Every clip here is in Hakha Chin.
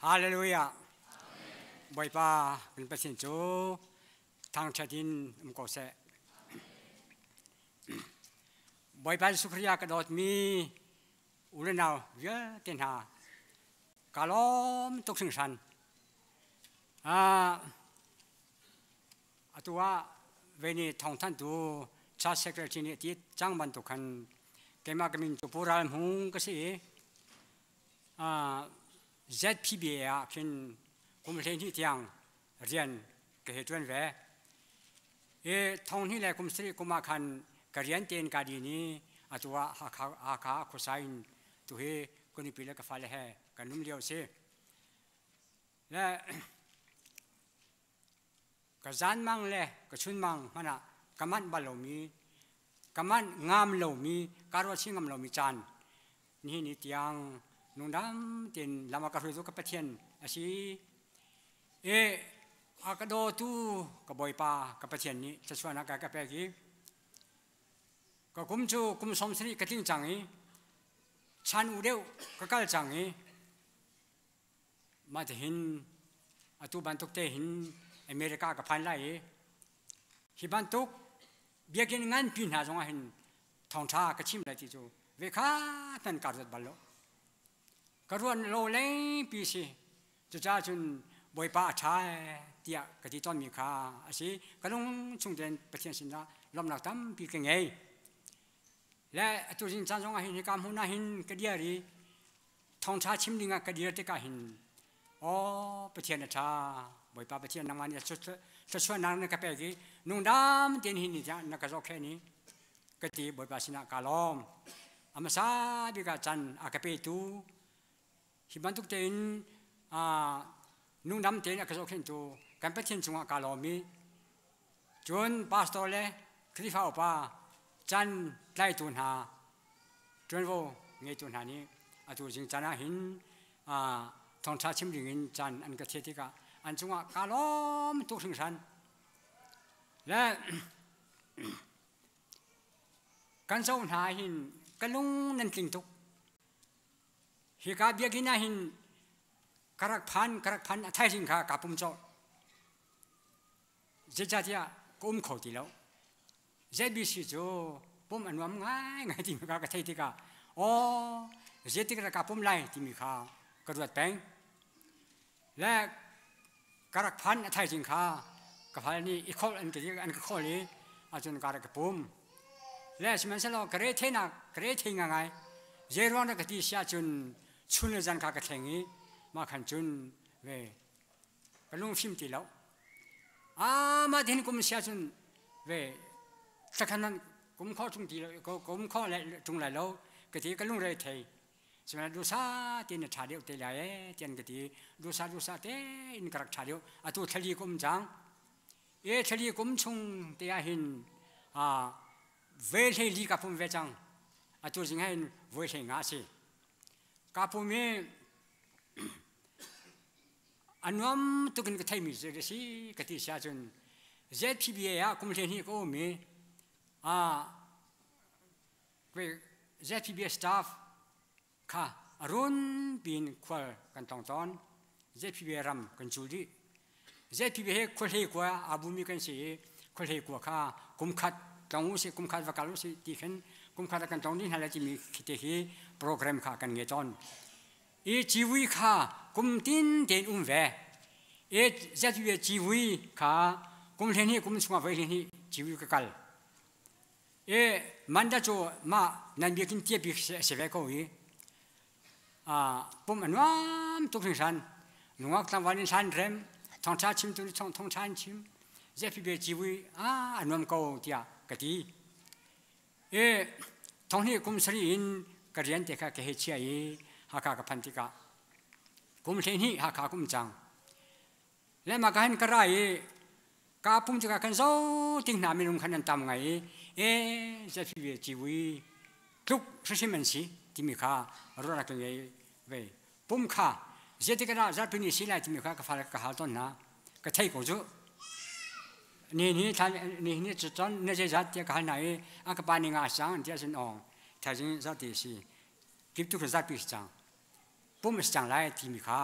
Hallelujah. Bawipa kan Pathian cu thangṭhat in um ko seh. Bawipa Jesuh Khrih ah ka dawtmi u le nau vialte hna ka lawm tuk hringhran. Atu ah veni thawngthanhtu church secretary nih a ti cang bantuk khan keimah ka min cu Pu Ral Hmung ka si i ZPBA ah khin kum 12 tiang rian ka he ṭuan ve. I thong hnih le kum sarih kum ah khan ka rian tein ka din i atu ah Hakha, Hakha khuasa in tuhi ka nupi le ka fale he kan um lio a si. Le ka zanmang le ka chunmang hmanh ah ka manh bal lomi ka manh ngam lomi ka ruah chih ngam lomi caan nihin ni tiang nungdam tein lam a ka hruaitu ka Pathian a si i a ka dawtu ka Bawipa ka Pathian nih thluachuahnak a ka pek i ka kum cu kum 70 ka tling cang i chan u deuh ka kal cang i Mah tihin atu bantuk te hin America ka phan lai i hi bantuk biakinn nganpi hna zongah hin thawngṭha ka chim lai ti cu ve kha nan ka ruat bal lo. Ka ruan lo lengpi si. Cucaah cun Bawipa a ṭha tiah ka ti tawnmi kha a si. Ka lung chung tein Pathian sinah lawmhnak tampi ka ngei. Le atu zing caan zongah hin hika hmun ah hin ka dir i Thawngṭha chim dingah ka dir tikah hin aw Pathian a ṭha Bawipa Pathian nangmah nih thluachuahnak na ka pek i nungdam tein hi ni tiang na ka zohkhenh i ka ti Bawipa sinah kaa lawm. A hmasa bik ah can a ka petu hi bantuk tein nungdam tein a ka zohkhenhtu kan Pathian cungah kaa lawm i cun pastor le Khrihfa upa can tlaitu hna ṭuanvo ngeitu hna nih atu zing caan ah hin thawngṭha chim dingin caan an ka thiah tikah an cungah kaa lawm tuk hringhran. Le kan zoh hna hin ka lung nan tling tuk. Hika biakinn ah hin ka rak phan ka rak phan a thaizing kha kaa pum cawh. Zeicahtiah ka um kho ti lo. ZBC cu pum a nuam ngaingai timi kha ka theih tikah aw zeitik dah kaa pum lai timi kha ka ruat peng. Le ka rak phan a thaizing kha ka fale nih i kholh an ka an ka kholh i ahcun ka rak ka pum. Le sihmanhsehlaw ka re theinak ka re thei ngai zei ruang dah ka ti si ahcun chun le zan kha ka thleng i mah khan cun ve ka lungfim ti lo ama din kum sia cun ve thlakhan nan kum kho tung ti lo kum kho le tung lai lo ka ti ka lungre thei sihmanhsehlaw dusa tin na tha deuh te lai e tian ka ti dusa dusa te in ka rak tha deuh atu thlali kum cang e thlali kum chung te ah hin a ve hlei li ka pum ve cang atu zing hin voi hlei nga si ka pum i A nuam tuk in ka theimi cu ka si ka ti si ahcun ZPBA ah kum 12 ka um i ZPBA staff kha a run piin khual kan tong tawn. ZPBA ram kan cul dih. ZPBA he khuahlei kua aa bumi kan si i khuahlei kua kha kum khat tlong u sih kum khat va kal u sih ti khin kum khat ah kan tlong dih hna lai timi khi te hi program kha kan ngei tawn. I civui kha kum tin tein um ve. I ZUA civui kha kum 12 kum chungah voi 12 civui ka kal. I manda cu mah nan biakinn tia bik si ve ko i pum a nuam tuk hringhran. Nungak tlangval in hlan rem, thawngṭha chimtu nih thawngṭha an chim. ZPB civui a nuam ko tiah ka ti. I thonghnih kum sarih in ka rian te kha ka hei chia i Hakha ka phanh tikah kum 12 Hakha ka um cang. Le mah ka hin ka ra i ka pum tikah kan zo ting hna minung khan an tam ngai i e ZPV civui tluk hrimhrim an si timi kha ruahnak ka ngei ve. Pum kha zeitik ah zarhpi ni si lai timi kha ka fale ka hal tawn hna. Ka thei ko cu. Ni ni thla ni ni cu cun na zeizat tiah ka hal hna i a ka pa ni nga cang an ti ahcun aw thaizing zarhti a si. Kip tu khin zarhpi si cang. Pum a si cang lai timi kha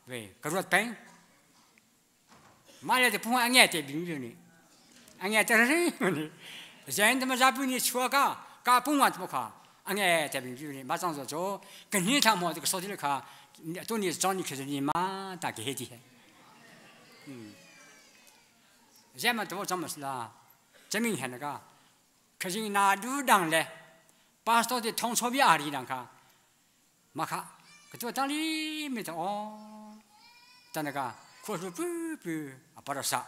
ve ka ruat peng. Mah le te phung a nge te bing nih a nge te ri ni zain te ma zapi ni chua ka ka pung wa te kha a nge te bing nih ma chang zo cho ka ni tha mo te ka so ti kha tu ni chon ni khe ni ma ta ke he ti he zai ma to chang ma la chamin he na ka khajing na du dang le pastor te thong cho bi ari dang kha ma kha ka tu tang li mi ta o ta na ka khuo su pu pu a parasa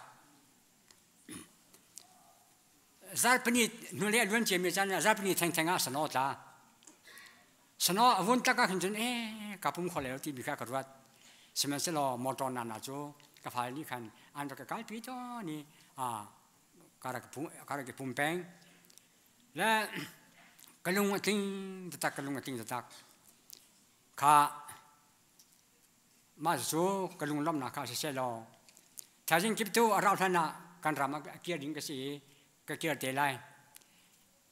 zarpani nu le luan che mi chan zarpani theng theng a sano tla sano avun taka khin chun e ka pum khole ti bi kha ka ruat sihmanhsehlaw motor na na chu ka fai ni khan an ka kal pi to ni a ka rak pum peng le ka lung a tling taktak ka lung a tling taktak kha mah cu ka lung lawmhnak kha siseh law thaizing kip tu a rauh hlan ah kan ram ah kir ding ka si i ka kir te lai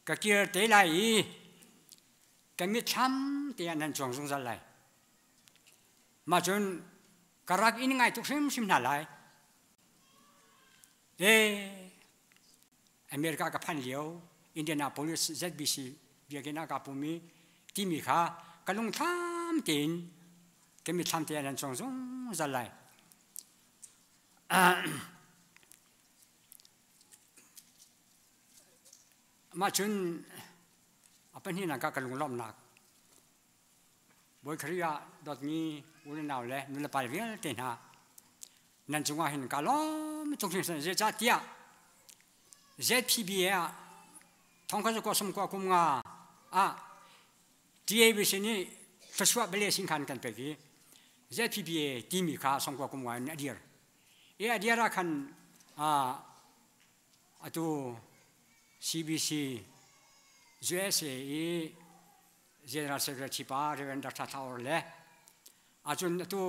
ka kir te lai i ka mitthlam te ah nan cuang zungzal lai mah cun ka rak in ngai tuk hrimhrim hna lai e America ka phan lio Indianapolis ZBC biakinn ah kaa pum i timi kha ka lungthlam tein ka mitthlam te an cong zungzal lai. Mah cun a pahnihnak ah ka lunglawmhnak Bawi Khrih ah dawtmi u le nau le nulepa vialte hna nan cungah hin ka lawm tuk hringhran. Zeicahtiah ZPBA ah thongkhat zakua sawmkua kum nga ah TABC nih thluachuah blessing khan kan pek i ZPBA timi kha sawmkua kum nga in a dir. I a dir ah khan atu CBC USA i General Secretary pa Reverend Dr. Thla Or le acun atu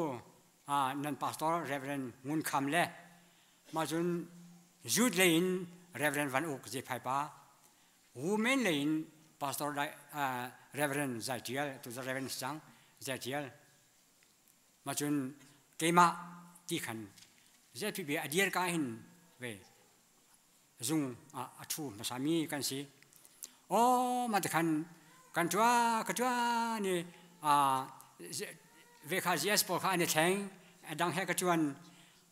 nan pastor Reverend Ngun Kham le macun Jude lei in Reverend Van Uk Zephai pa Women lei in Pastor Reverend Zai Tial tu Reverend Sang Zai Tial macun keimah ti khan ZPB a dir ka hin ve zung ah a ṭhu hmasami kan si. Aw mah ti khan kan ṭua ka ṭua ni ve kha GS pawl kha an i thleng a dang he ka ṭuan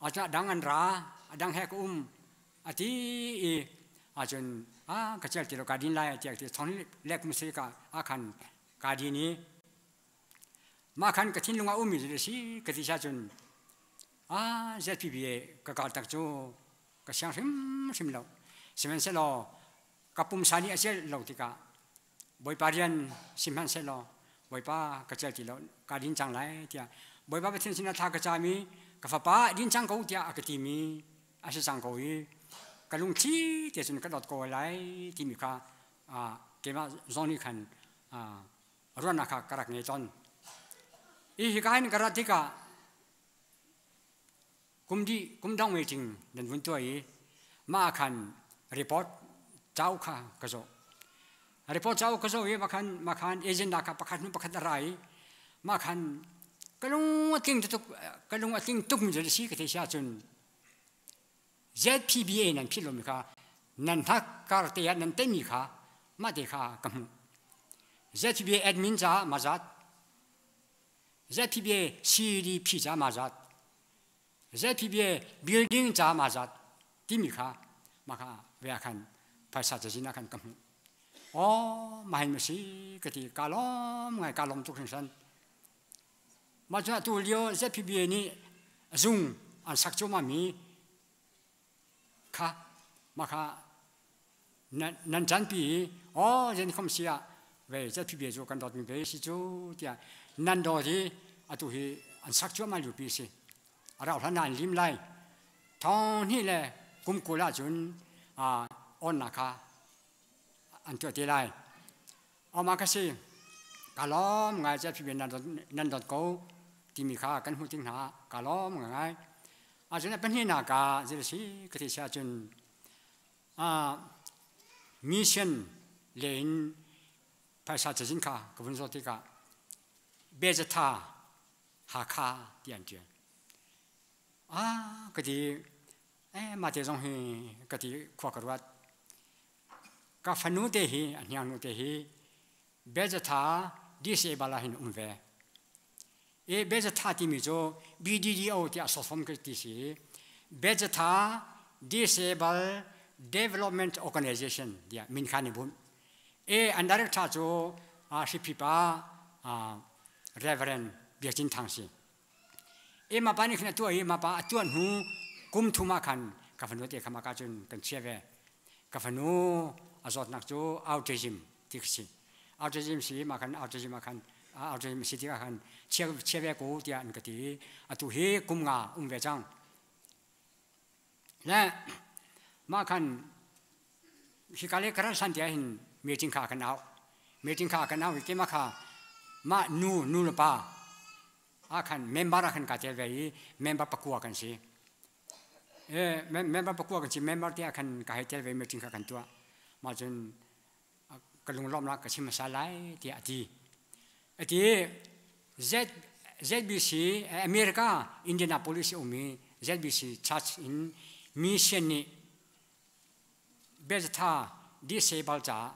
a dang an ra a dang he ka um a ti i ahcun a ka cel ti lo ka din lai tiah ti thong le kum si ka a khan ka din i mah khan ka thinlung ah ummi cu si ka ti sia cun a ZPBA ka kal tak cu ka siang hrimhrim lo. Sihmanhsehlaw ka pumsa nih a celh lo tikah Bawipa rian sihmanhsehlaw Bawipa ka cel ti lo ka din cang lai tiah Bawipa Pathian sinah thla ka cam i ka fapa din cang ko tiah a ka timi a si cang ko i ka lungthli te cun ka dawt ko lai timi kha keimah zong nih khan ruahnak kha ka rak ngei tawn. I hika hin ka rat tikah Kum dih kum dang meeting nan vun tuah i mah ah khan report cauk kha ka zoh. Report cauk ka zoh i mah khan mah khan agenda kha pakhat hnu pakhat a ra i mah khan ka lung a tling tuk ka lung a tling tuk mi cu si ka thei si ahcun ZPBA nan philh lomi kha nan hnak kar te ah nan teimi kha mah te kha ka hmuh. ZPBA admin caah mah zat ZPBA CDP caah mah zat ZPBA building ca mah zat timi kha mah kha ve ah khan phaisa cazin ah khan ka hmuh. Aw mah hin si ka ti ka lawm ngai ka lawm tuk hringhran. Mah cu atu lio ZPBA nih zung an sak cuahmah mi kha mah kha nan canpi i aw zen khom si ah ve ZPB cu kan dawtmi ve si cu tiah nan dawt hi atu hi an sak cuahmah lio pi si a rauh hlan ah an lim lai thong hnih le kum 20 ahcun onnak kha an tuah te lai Ama ka si ka lawm ngai ZPB nan dawt ko timi kha kan hmuh ting hna ka lawm ngai ahcun a pahnihnak ah zei si ka ti si ahcun mission le in phaisa cazin kha ka vun zawt tikah Bezatha Hakha ti an ṭial. Ah ka ti eh mah te zong hi ka ti khua ka ruat. Ka fanu te hi a hniang nu te hi Bezatha disable ah hin um ve. E Bezatha timi cu BDDO tiah sawsawm ka ti si. Bezatha Disable Development Organization tiah min kha ni bunh. E an director cu Hriphi pa Reverend Biak Cin Thang si. E mah pa nih khan a tuah i mah pa a tuah hnu kum thum ah khan ka fanu te kha mah ka cun kan chia ve. Ka fanu a zawtnak cu autism ti ka si. Autism si mah khan autism ah khan autism si tikah khan chia chia ve ko tiah an ka ti. Atu hi kum nga um ve cang. Le mah khan hika le karan san tiah hin meeting kha kan au. Meeting kha kan au i keimah kha mah nu nu le pa ah khan member ah khan kaa tel ve i member pakua kan si. E member pakua kan si member te ah khan ka hei tel ve meeting kha kan tuah. Mah cun ka lunglawmhnak ka chim hmasa lai tiah a ti. A ti Z ZBC America Indianapolis i ummi ZBC Church in mission nih Bethesda disable caah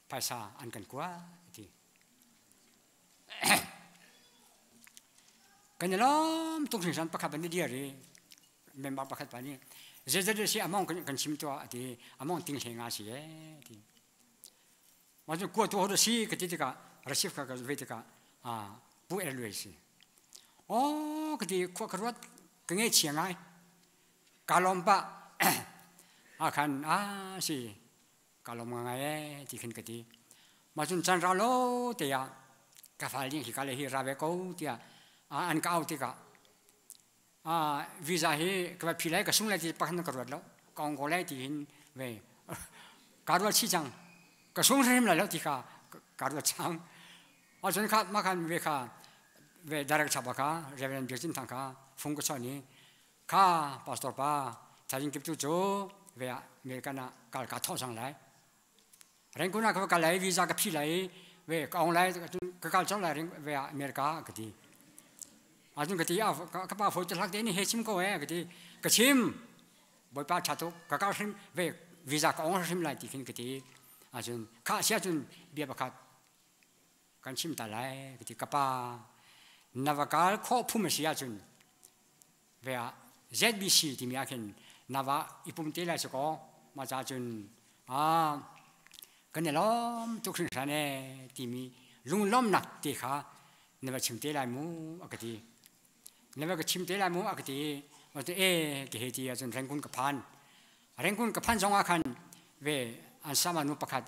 phaisa an kan kuat a ti. Kan i lawm tuk hringhran pakhat ban i dir i member pakhat pa nih zeizat si among kan chim tuah a ti among ting hle nga si e ti ma cu kua tu ho si ka ti tikah receive ka ka ve tikah a pu er luai si o ka ti khua ka ruat ka nge chia ngai ka lawm pa a khan a si ka lawm ngai e ti khin ka ti ma cun chan ra lo te ah ka fal ding hi ka le hi ra ve ko tiah an ka au tikah visa hi ka va phi lai ka sung lai ti pakhat ka ruat lo ka ong ko lai ti hin ve ka ruat chi cang ka sung hrim lai lo ti kha ka ruat cang acun kha ma khan ve kha ve direct chapa kha Reverend Biak Cin Thang kha fung ka chon i kha pastor pa thajing kip tu cu ve ah American ah kal ka thawh sang lai Rengkun ah ka kal lai visa ka phi lai ve ka ong lai ka kal cang lai ve ah America ka ti acun ka ti ka pa foi te hlak te ni he chim ko e ka ti ka chim bawipa tha tuk ka kal hrim ve visa ka ong hrim lai ti khin ka ti acun kha sia cun bia pakhat kan chim ta lai ka ti ka pa na va kal khawh phum a si ahcun ve ah ZBC timi ah khin na va i pum te lai si kaw mah ca cun kan i lawm tuk hringhran e timi lunglawmnak te kha na va chim te lai mu a ka ti na va ka chim te lai mu a ka ti e ka he ti ahcun Rangoon ka phan Rangoon ka phan zong ah khan ve an sama nu pakhat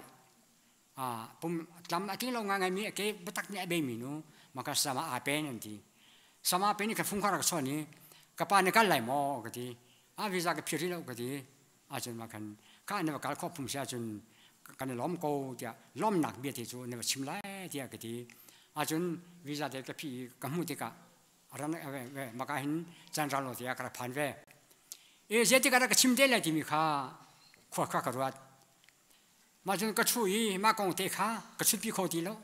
pum tlam a tling lo ngai mi ke biatak nih a bei mi nu maka sama a pen an ti sama pen ka fung khar ka chon i ka pa na kal lai maw ka ti a visa ka phir lo ka ti acun ma khan ka na kal kho phum sia cun kan lom ko tiah lomnak bia te cu na va chim lai tiah ka ti acun visa te ka phi ka hmu tikah ran ve maka hin chan ral lo tiah ka rak phan ve e zetik ah ka chim te lai timi kha khua kha ka ruat Mah cun ka ṭhu i mah kong te kha ka chutpi kho ti lo.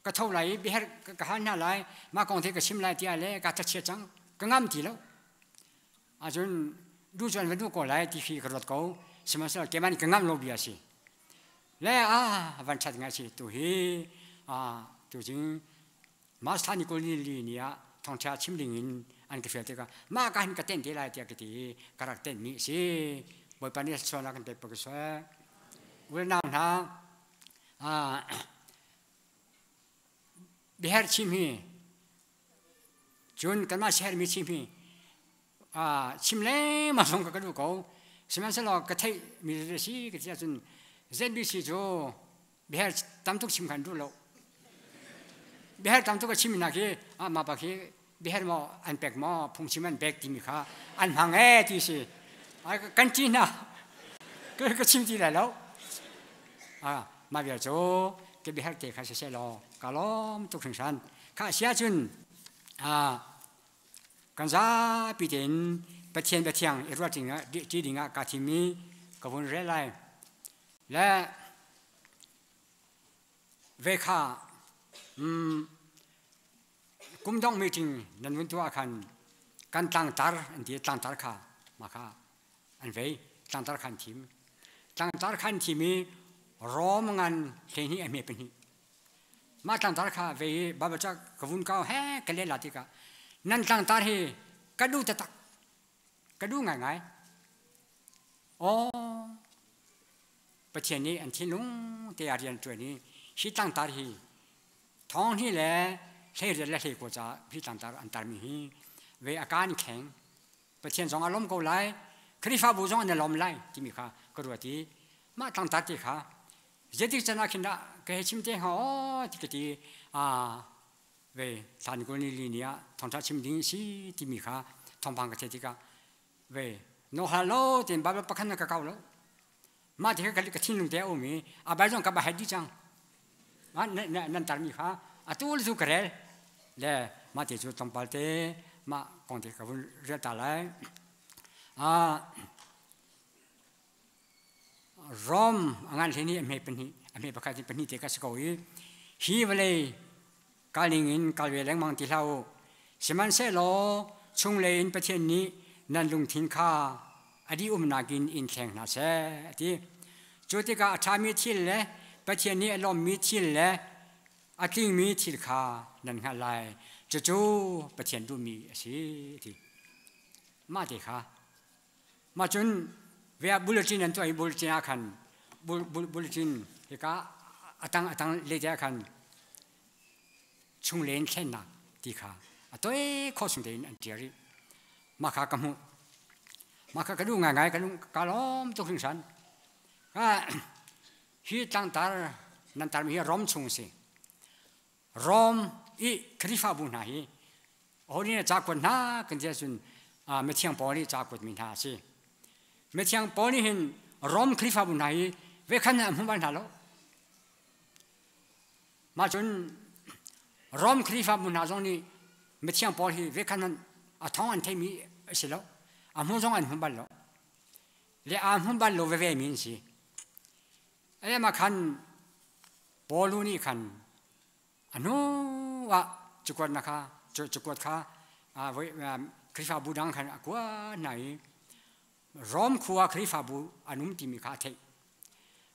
Ka tho lai i biaherh ka hal hna lai, mah kong te ka chim lai tiah le ka thlachiat cang. Ka ngam ti lo. Ahcun duh cu an va duh ko lai ti khi ka ruat ko. Sihmanhsehlaw keimah nih ka ngamh lo bia a si. Le ah van ṭhat ngai si tu hi tu cing March thla ni kul ni li ni ah thawngṭha chim ding in an ka fial tikah mah ka hin ka tenh te lai tiah ka ti i ka rak tenhmi a si. Bawipa nih sualnak kan pek ko seh. Unau hna biaherh chim hi cun kanmah siaherhmi chim hi chim lengmang zong ka duh ko. Sihmanhsehlaw ka theihmi a si ka ti ahcun ZBC cu biaher tam tuk chim khan duh lo biaher tam tuk a chim nak hi mah pa khi biaher maw an pek maw phungchim an pek timi kha an hmang e ti si kan ti hna ka chim ti lai lo mah vial cu ke biaher te kha si seh law ka lawm tuk hringhran kha sia cun kan zapi tein Pathian biathiang i ruat ding ding ah ka thim i ka vun rel lai Le ve kha kum dongh meeting nan vun tuah khan Kan tlangtar an ti tlangtar kha ma kha an vei tlangtar kha an thim. Tlangtar kha an thim i Rom ngan 12 a hme pahnih. Mah tlangtar kha vei i Bible ca ka vun kau he ka leh la tikah nan tlangtar hi ka duh taktak ka duh ngaingai. Aw Pathian nih an thinlung te ah rian ṭuan i hi tlangtar hi thong hnih le 18 le 19 caah hi tlangtar an tarmi hi ve a kaan kheng Pathian zong a lawm ko lai Khrihfabu zong an i lawm lai timi kha ka ruat i mah tlangtar ti kha zeitik can ah khin dah ka hei chim te hnga aw ti ka ti ve thlan kul ni li ni ah thawngṭha chim ding si timi kha thawngpang ka theih tikah ve no hal lo tiin Bible pakhat na ka kau lo mah ti kha ka thinlung te a um i a bai zong ka ba dih cang nan tarmi kha atu le tu ka rel le mah ti cu tlawmpal te mah kong te ka vun rel ta lai Rom a ngan hlei nih a hme pahnih a hme pakhat in pahnih te ka si ko i hi vawlei kalning in kal ve lengmang ti hlah u sihmanhsehlaw chunglei in Pathian nih nan lungthin kha a dih umnak in in thleng hna seh a ti. Cu tikah a ṭhami thil le Pathian nih a lawmmi thil le a tlingmi thil kha nan hngalh lai. Cucu Pathian duhmi a si a ti. Mah te kha Mah cun ve ah bulletin an tuah i bulletin ah khan bulletin hika atang atang lete ah khan chunglen thlennak ti kha a toi khawh chung tein an ṭial rih. Mah kha ka hmuh. Mah kha ka duh ngaingai ka lung ka lawm tuk hringhran. Hi tlangtar nan tarmi hi Rom chung a si. Rom i Khrihfabu hna hi aho nih ca kuat hna kan ti ahcun mithiang Paul nih ca kuatmi hna a si. Mithiang Paul nih hin Rom Khrihfabu hna hi vekhan an hmu bal hna lo. Mah cun Rom Khrihfabu hna zong nih mithiang Paul hi vekhan a thawng an theimi a si lo. A hmu zong an hmu bal lo. Le aa hmu bal lo veve mi an si. Mah khan Paul nih khan a hnu ah cakuatnak kha cakuat kha Khrihfabu dang khan a kuat hna i Rom khua Khrihfabu an um timi kha a theih.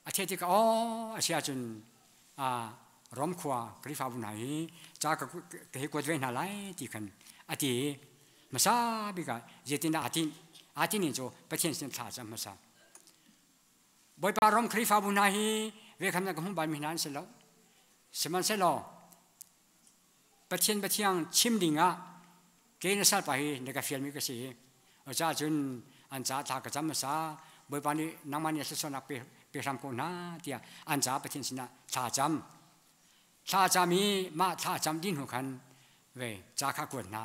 A theih tikah aw a si ahcun Rom khua Khrihfabu hna hi ca ka hei kuat ve hna lai ti khan a ti i hmasa bik ah zeitindah aa tinh? Aa tinh ning cu Pathian sin thla a cam hmasa. Bawipa Rom Khrihfabu hna hi vekhan ka hmuh balmi hna an si lo. Sihmanhsehlaw Pathian Pathiang chim ding ah kei na salpa hi na ka fialmi ka si. Cucaah cun an caah thla ka cam hmasa. Bawipa nih nangmah nih thluachuahnak pe, pe hram ko hna tiah an caah Pathian sinah thla cam. Thla cam i mah thla cam dih hnu khan ve ca kha kuat hna.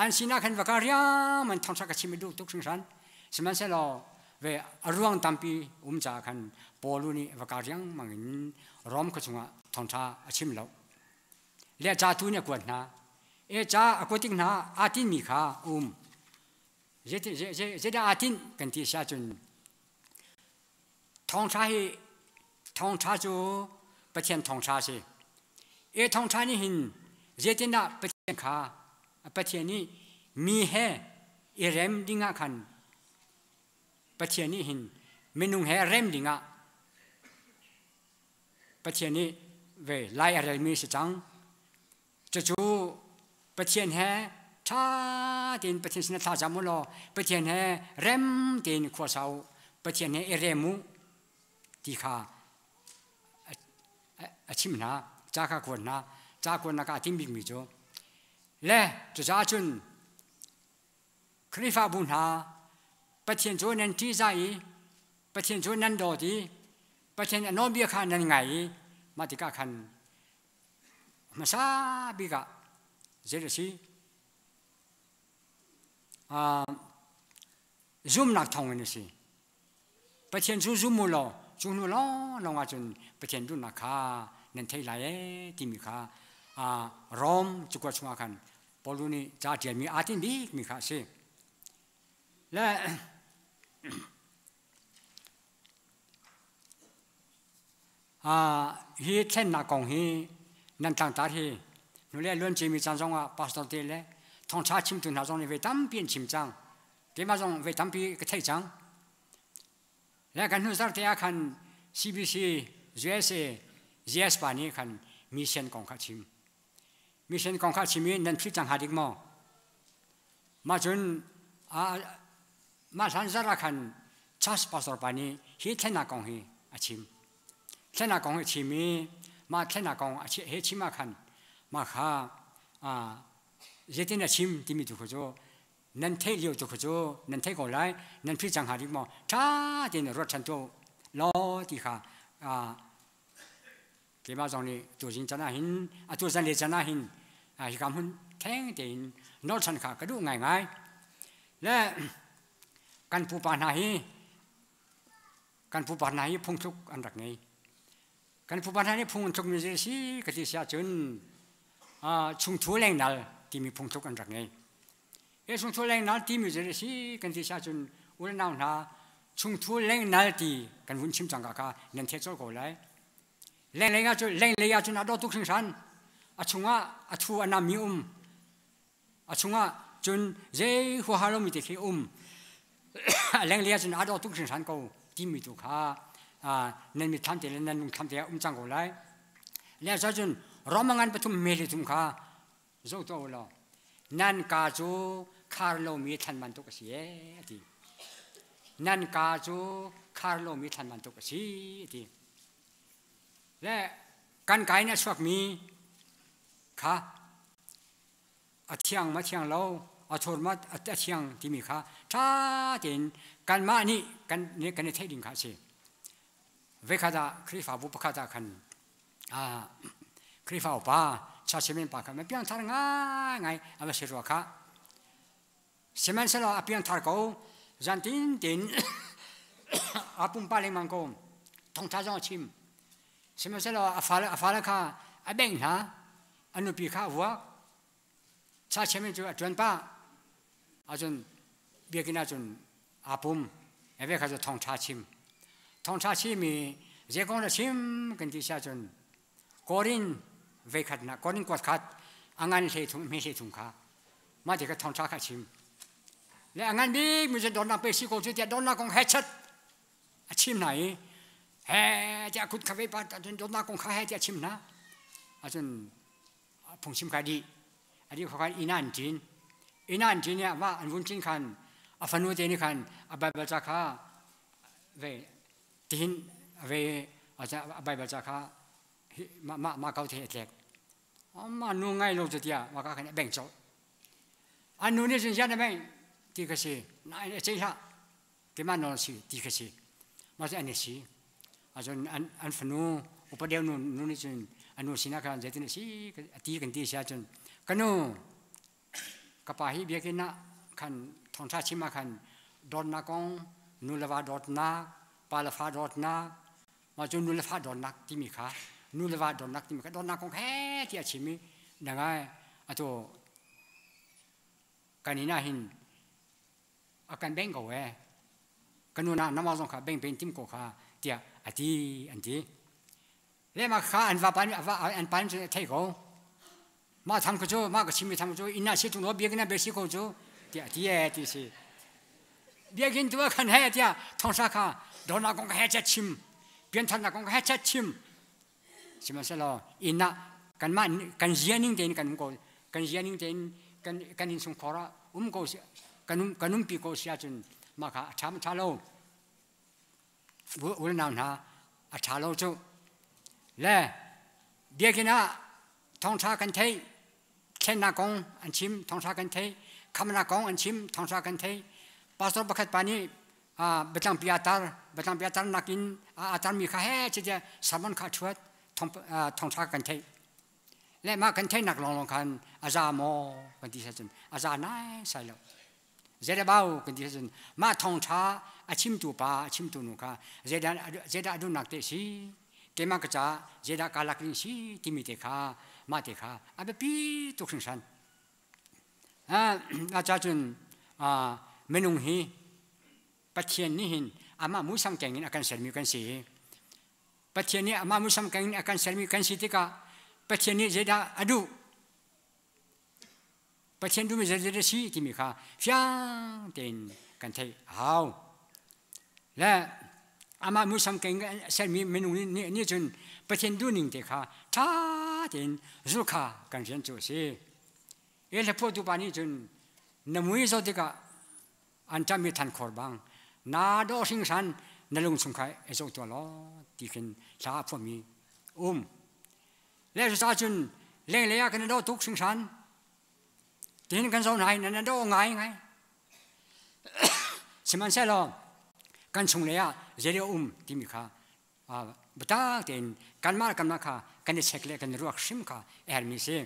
An sinah khan va kal riangmang thawngṭha ka chim i duh tuk hringhran. Sihmanhsehlaw ve a ruang tampi um caah khan Paul nih va kal riangmang in Rom khua chungah thawngṭha a chim lo. Le ca tu nih a kuat hna. E ca a kuat tik hna aa tinmi kha um. Zeidah aa tinh kan ti si ahcun Thawngṭha hi thawngṭha cu Pathian thawngṭha a si. E thawngṭha nih hin zeitindah Pathian kha Pathian nih mi he i rem dingah khan Pathian nih hin minung he rem dingah Pathian nih ve lai a relmi si cang. Cucu Pathian he ṭha tein Pathian sinah thla cam u law Pathian he rem tein khua sa u, Pathian he i rem u ti kha a chimh hna, ca kha kuat hna. Ca kuatnak ah a tim bikmi cu le cucaah cun Khrihfabu hna Pathian cu nan ṭihzah i Pathian cu nan dawt i Pathian a nawlbia kha nan ngai i mah tikah khan Hmasa bik ah zei a si? Zumnak thawngin a si. Pathian cu zum u law cu hnu lawnglawng ahcun Pathian duhnak kha nan theih lai ee timi kha Rom cakuat chungah khan Paul nih ca a ṭialmi aa tinh bikmi kha a si. Le Hi thlennak kong hi nan tlangtar hi hnulei a luanciami caan zongah pastor te le Thawngṭha chimtu hna zong nih voi tampi an chim cang. Keimah zong voi tampi ka theih cang. Le kan hnu zarhte ah khan CBC USA GS pa nih khan mission kong kha chim. Mission kong kha chim i nan philh cang hnga dik maw? Mah cun mah hlan zarh ah khan church pastor pa nih hi thlennak kong hi a chim. Thlennak kong hi a chim i mah thlennak kong he chim ah khan mah kha zeitin a chim timi tu kha cu nan theih lio tu kha cu nan theih ko lai nan philh cang hnga dik maw ṭha tein ruat ṭhan tu law ti kha keimah zong nih tuzing can ah hin atu zan le can ah hin hika hmun theng tein nawl ṭhan kha ka duh ngaingai le kan pupa hna hi kan pupa hna hi phungthluk an rak ngei kan pupa hna nih phung an thlukmi zei a si ka ti si ahcun chungthu lengnal timi phungthluk an rak ngei he chungthu lengnal timi zei a si kan ti si ahcun u le nau hna chungthu lengnal ti kan vun chim cang ka kha nan theih colh ko lai lenglei ah cun lenglei ah cun a dawh tuk hringhran a chungah a thu a nammi um a chungah cun zei huaha lomi te khi um a lenglei ah cun a dawh tuk hringhran ko timi tu kha nan mitthlam te le nan lungthlam te ah um cang ko lai le cun Roma ngan pathum mele thum kha zoh tuah u law nan ka cu khar lomi thlan bantuk a si ee a ti nan ka cu khar lomi thlan bantuk a si a ti le kan ka in a chuakmi kha a thiang ma thiang lo a thur ma a thiang timi kha ṭha tein kanmah nih kan kan i theih ding kha a si Voikhat ah Khrihfabu pakhat ah khan Khrihfa upa Chairman pa kha piangthar ngaingai a va si rua kha. Sihmanhsehlaw a piangthar ko zantin tin a pumpa lengmang ko thawngṭha zong a chim. Sihmanhsehlaw a fale kha a bengh hna, a nupi kha a vuak. Chairman cu a ṭuan pah. Ahcun biakinn ahcun aa pum eve kha cu thawngṭha chim thawngṭha chim i zei kong dah chim kan ti si ahcun Korin veikhatnak Korin kuat khat a ngan hlei thum hme hlei thum kha mah ti kha thawngṭha kha chim le a ngan bik mi cu dawtnak pe si ko cu tiah dawtnak kong he chat a chim hna i he tiah kut kha ve pa dawtnak kong kha he tiah chim hna ahcun phungchim kha dih a dih khan inn ah an ṭin inn ah an ṭin i amah an vun ṭin khan a fanu te nih khan a Baibal ca kha ve tihin ve a Baibal ca kha mah mah kau te a tlek mah nu ngai lo cu tiah mah ka khan a beng colh an nu nih cun zian a beng ti ka si nain a ceih hlah keimah nawl si ti ka si mah cu an i si ahcun an an fanu upa deuh nu nu nih cun a nu sinah khan zeitin a si a ti kan ti si ahcun ka nu ka pa hi biakinn ah khan thawngṭha chim ah khan dawtnak kong nu le va dawtnak pa le fa dawtnak mah cu nu le fa dawtnak timi kha nu le va dawtnak timi kha dawtnak kong he tiah a chim i nangai atu kan inn ah hin a kan beng ko ee ka nu na nama zong kha beng pen tim ko kha tiah a ti an ti le ma kha an va pa an pa cun a thei ko mah tham ko cu mah ka chimmi tham cu inn ah si tung lo biakinn ah be si ko cu tiah ti ee ti si biakinn tu ah khan he tiah thongsa kha dawtnak kong he chat chim piantharnak kong he chat chim sihmanhsehlaw inn ah kanmah kan zia ning tein kan um ko kan zia ning tein kan kan innchungkhar ah um ko kan um kan umpi ko si ahcun mah kha a ṭha ma ṭha lo u le nau hna a ṭha lo cu le biakinn ah thawngṭha kan theih thlennak kong an chim thawngṭha kan theih khamnak kong an chim thawngṭha kan theih pastor pakhat pa nih biatlangpi aa tar biatlangpi aa tarnak in aa tarmi kha he citiah sermon kha a ṭhuat thawngṭha kan theih le mah kan theihnak lawnglawng khan a za maw kan ti cun a za nai sai lo zeidabau kan ti cun mah thawngṭha a chimtu pa a chimtu nu kha zeidah zeidah a duhnak te si keimah ka caah zeidah kaa lak ding si timi te kha mah te kha a biapi tuk hringhran A cun minung hi Pathian nih hin amah muisam keng in a kan sermi kan si. Pathian nih amah muisam keng in a kan sermi kan si tikah Pathian nih zeidah a duh? Pathian duhmi zeizat a si timi kha fiang tein kan theih a hau. Le amah muisam keng sermi minung nih cun Pathian duhning te kha ṭha tein zul kha kan rian cu a si. E hlaphuahtu pa nih cun na mui zoh tikah an ṭammi thankhor bang naa dawh hringhran na lung chung kha i zoh tuah law ti khin hla a phuahmi um. Le cucaah cun lenglei ah kan i dawh tuk hringhran. Tin kan zoh hna i nan dawh ngai ngai. Sihmanhsehlaw kan chunglei ah zei um timi kha biatak tein kanmah kanmah kha kan i check le kan i ruak hrim kha a herhmi si.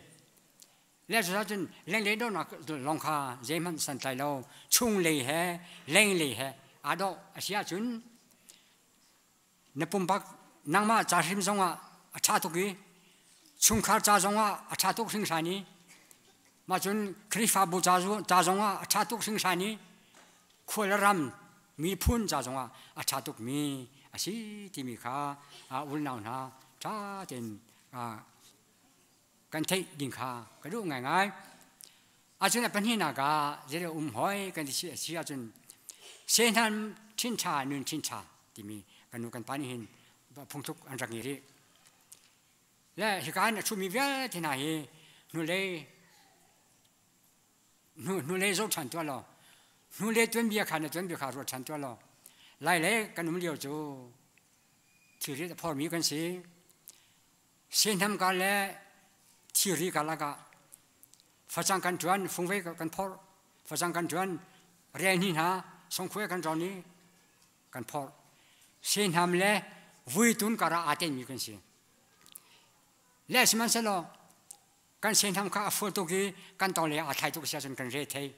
Le cucaah cun lenglei dawhnak lawng kha zeihmanh santlai lo chunglei he lenglei he aa dawh a si ahcun na pumpak nangmah ca hrim zongah a ṭha tuk i chungkhar ca zongah a ṭha tuk hringhran i mah cun Khrihfabu ca zongah a ṭha tuk hringhran i khua le ram miphun ca zongah a ṭha tukmi a si timi kha unau hna ṭha tein kan theih ding kha ka duh ngaingai. Ahcun a pahnihnak ah zei um hoi kan ti si ahcun sehnan ṭhinṭha nun ṭhinṭha timi kan nu kan pa nih hin phungthluk an rak ngei rih. Le hika in a ṭhumi vialte hna hi hnulei hnulei zoh ṭhan tuah law hnulei tuanbia kha na tuanbia kha ruat ṭhan tuah law lai le kan um lio cu thilrit a phormi kan si. Sehnam ka le thiri ka lakah facang kan ṭuan, fungvei kan phorh, facang kan ṭuan, rel hni hna, songkhuai kan rawn i kan phorh. Sehnam le vuitun karah aa tenmi kan si. Le sihmanhsehlaw kan sehnam kha a fual tuk i kan tawng le aa thlai tuk si ahcun kan re thei.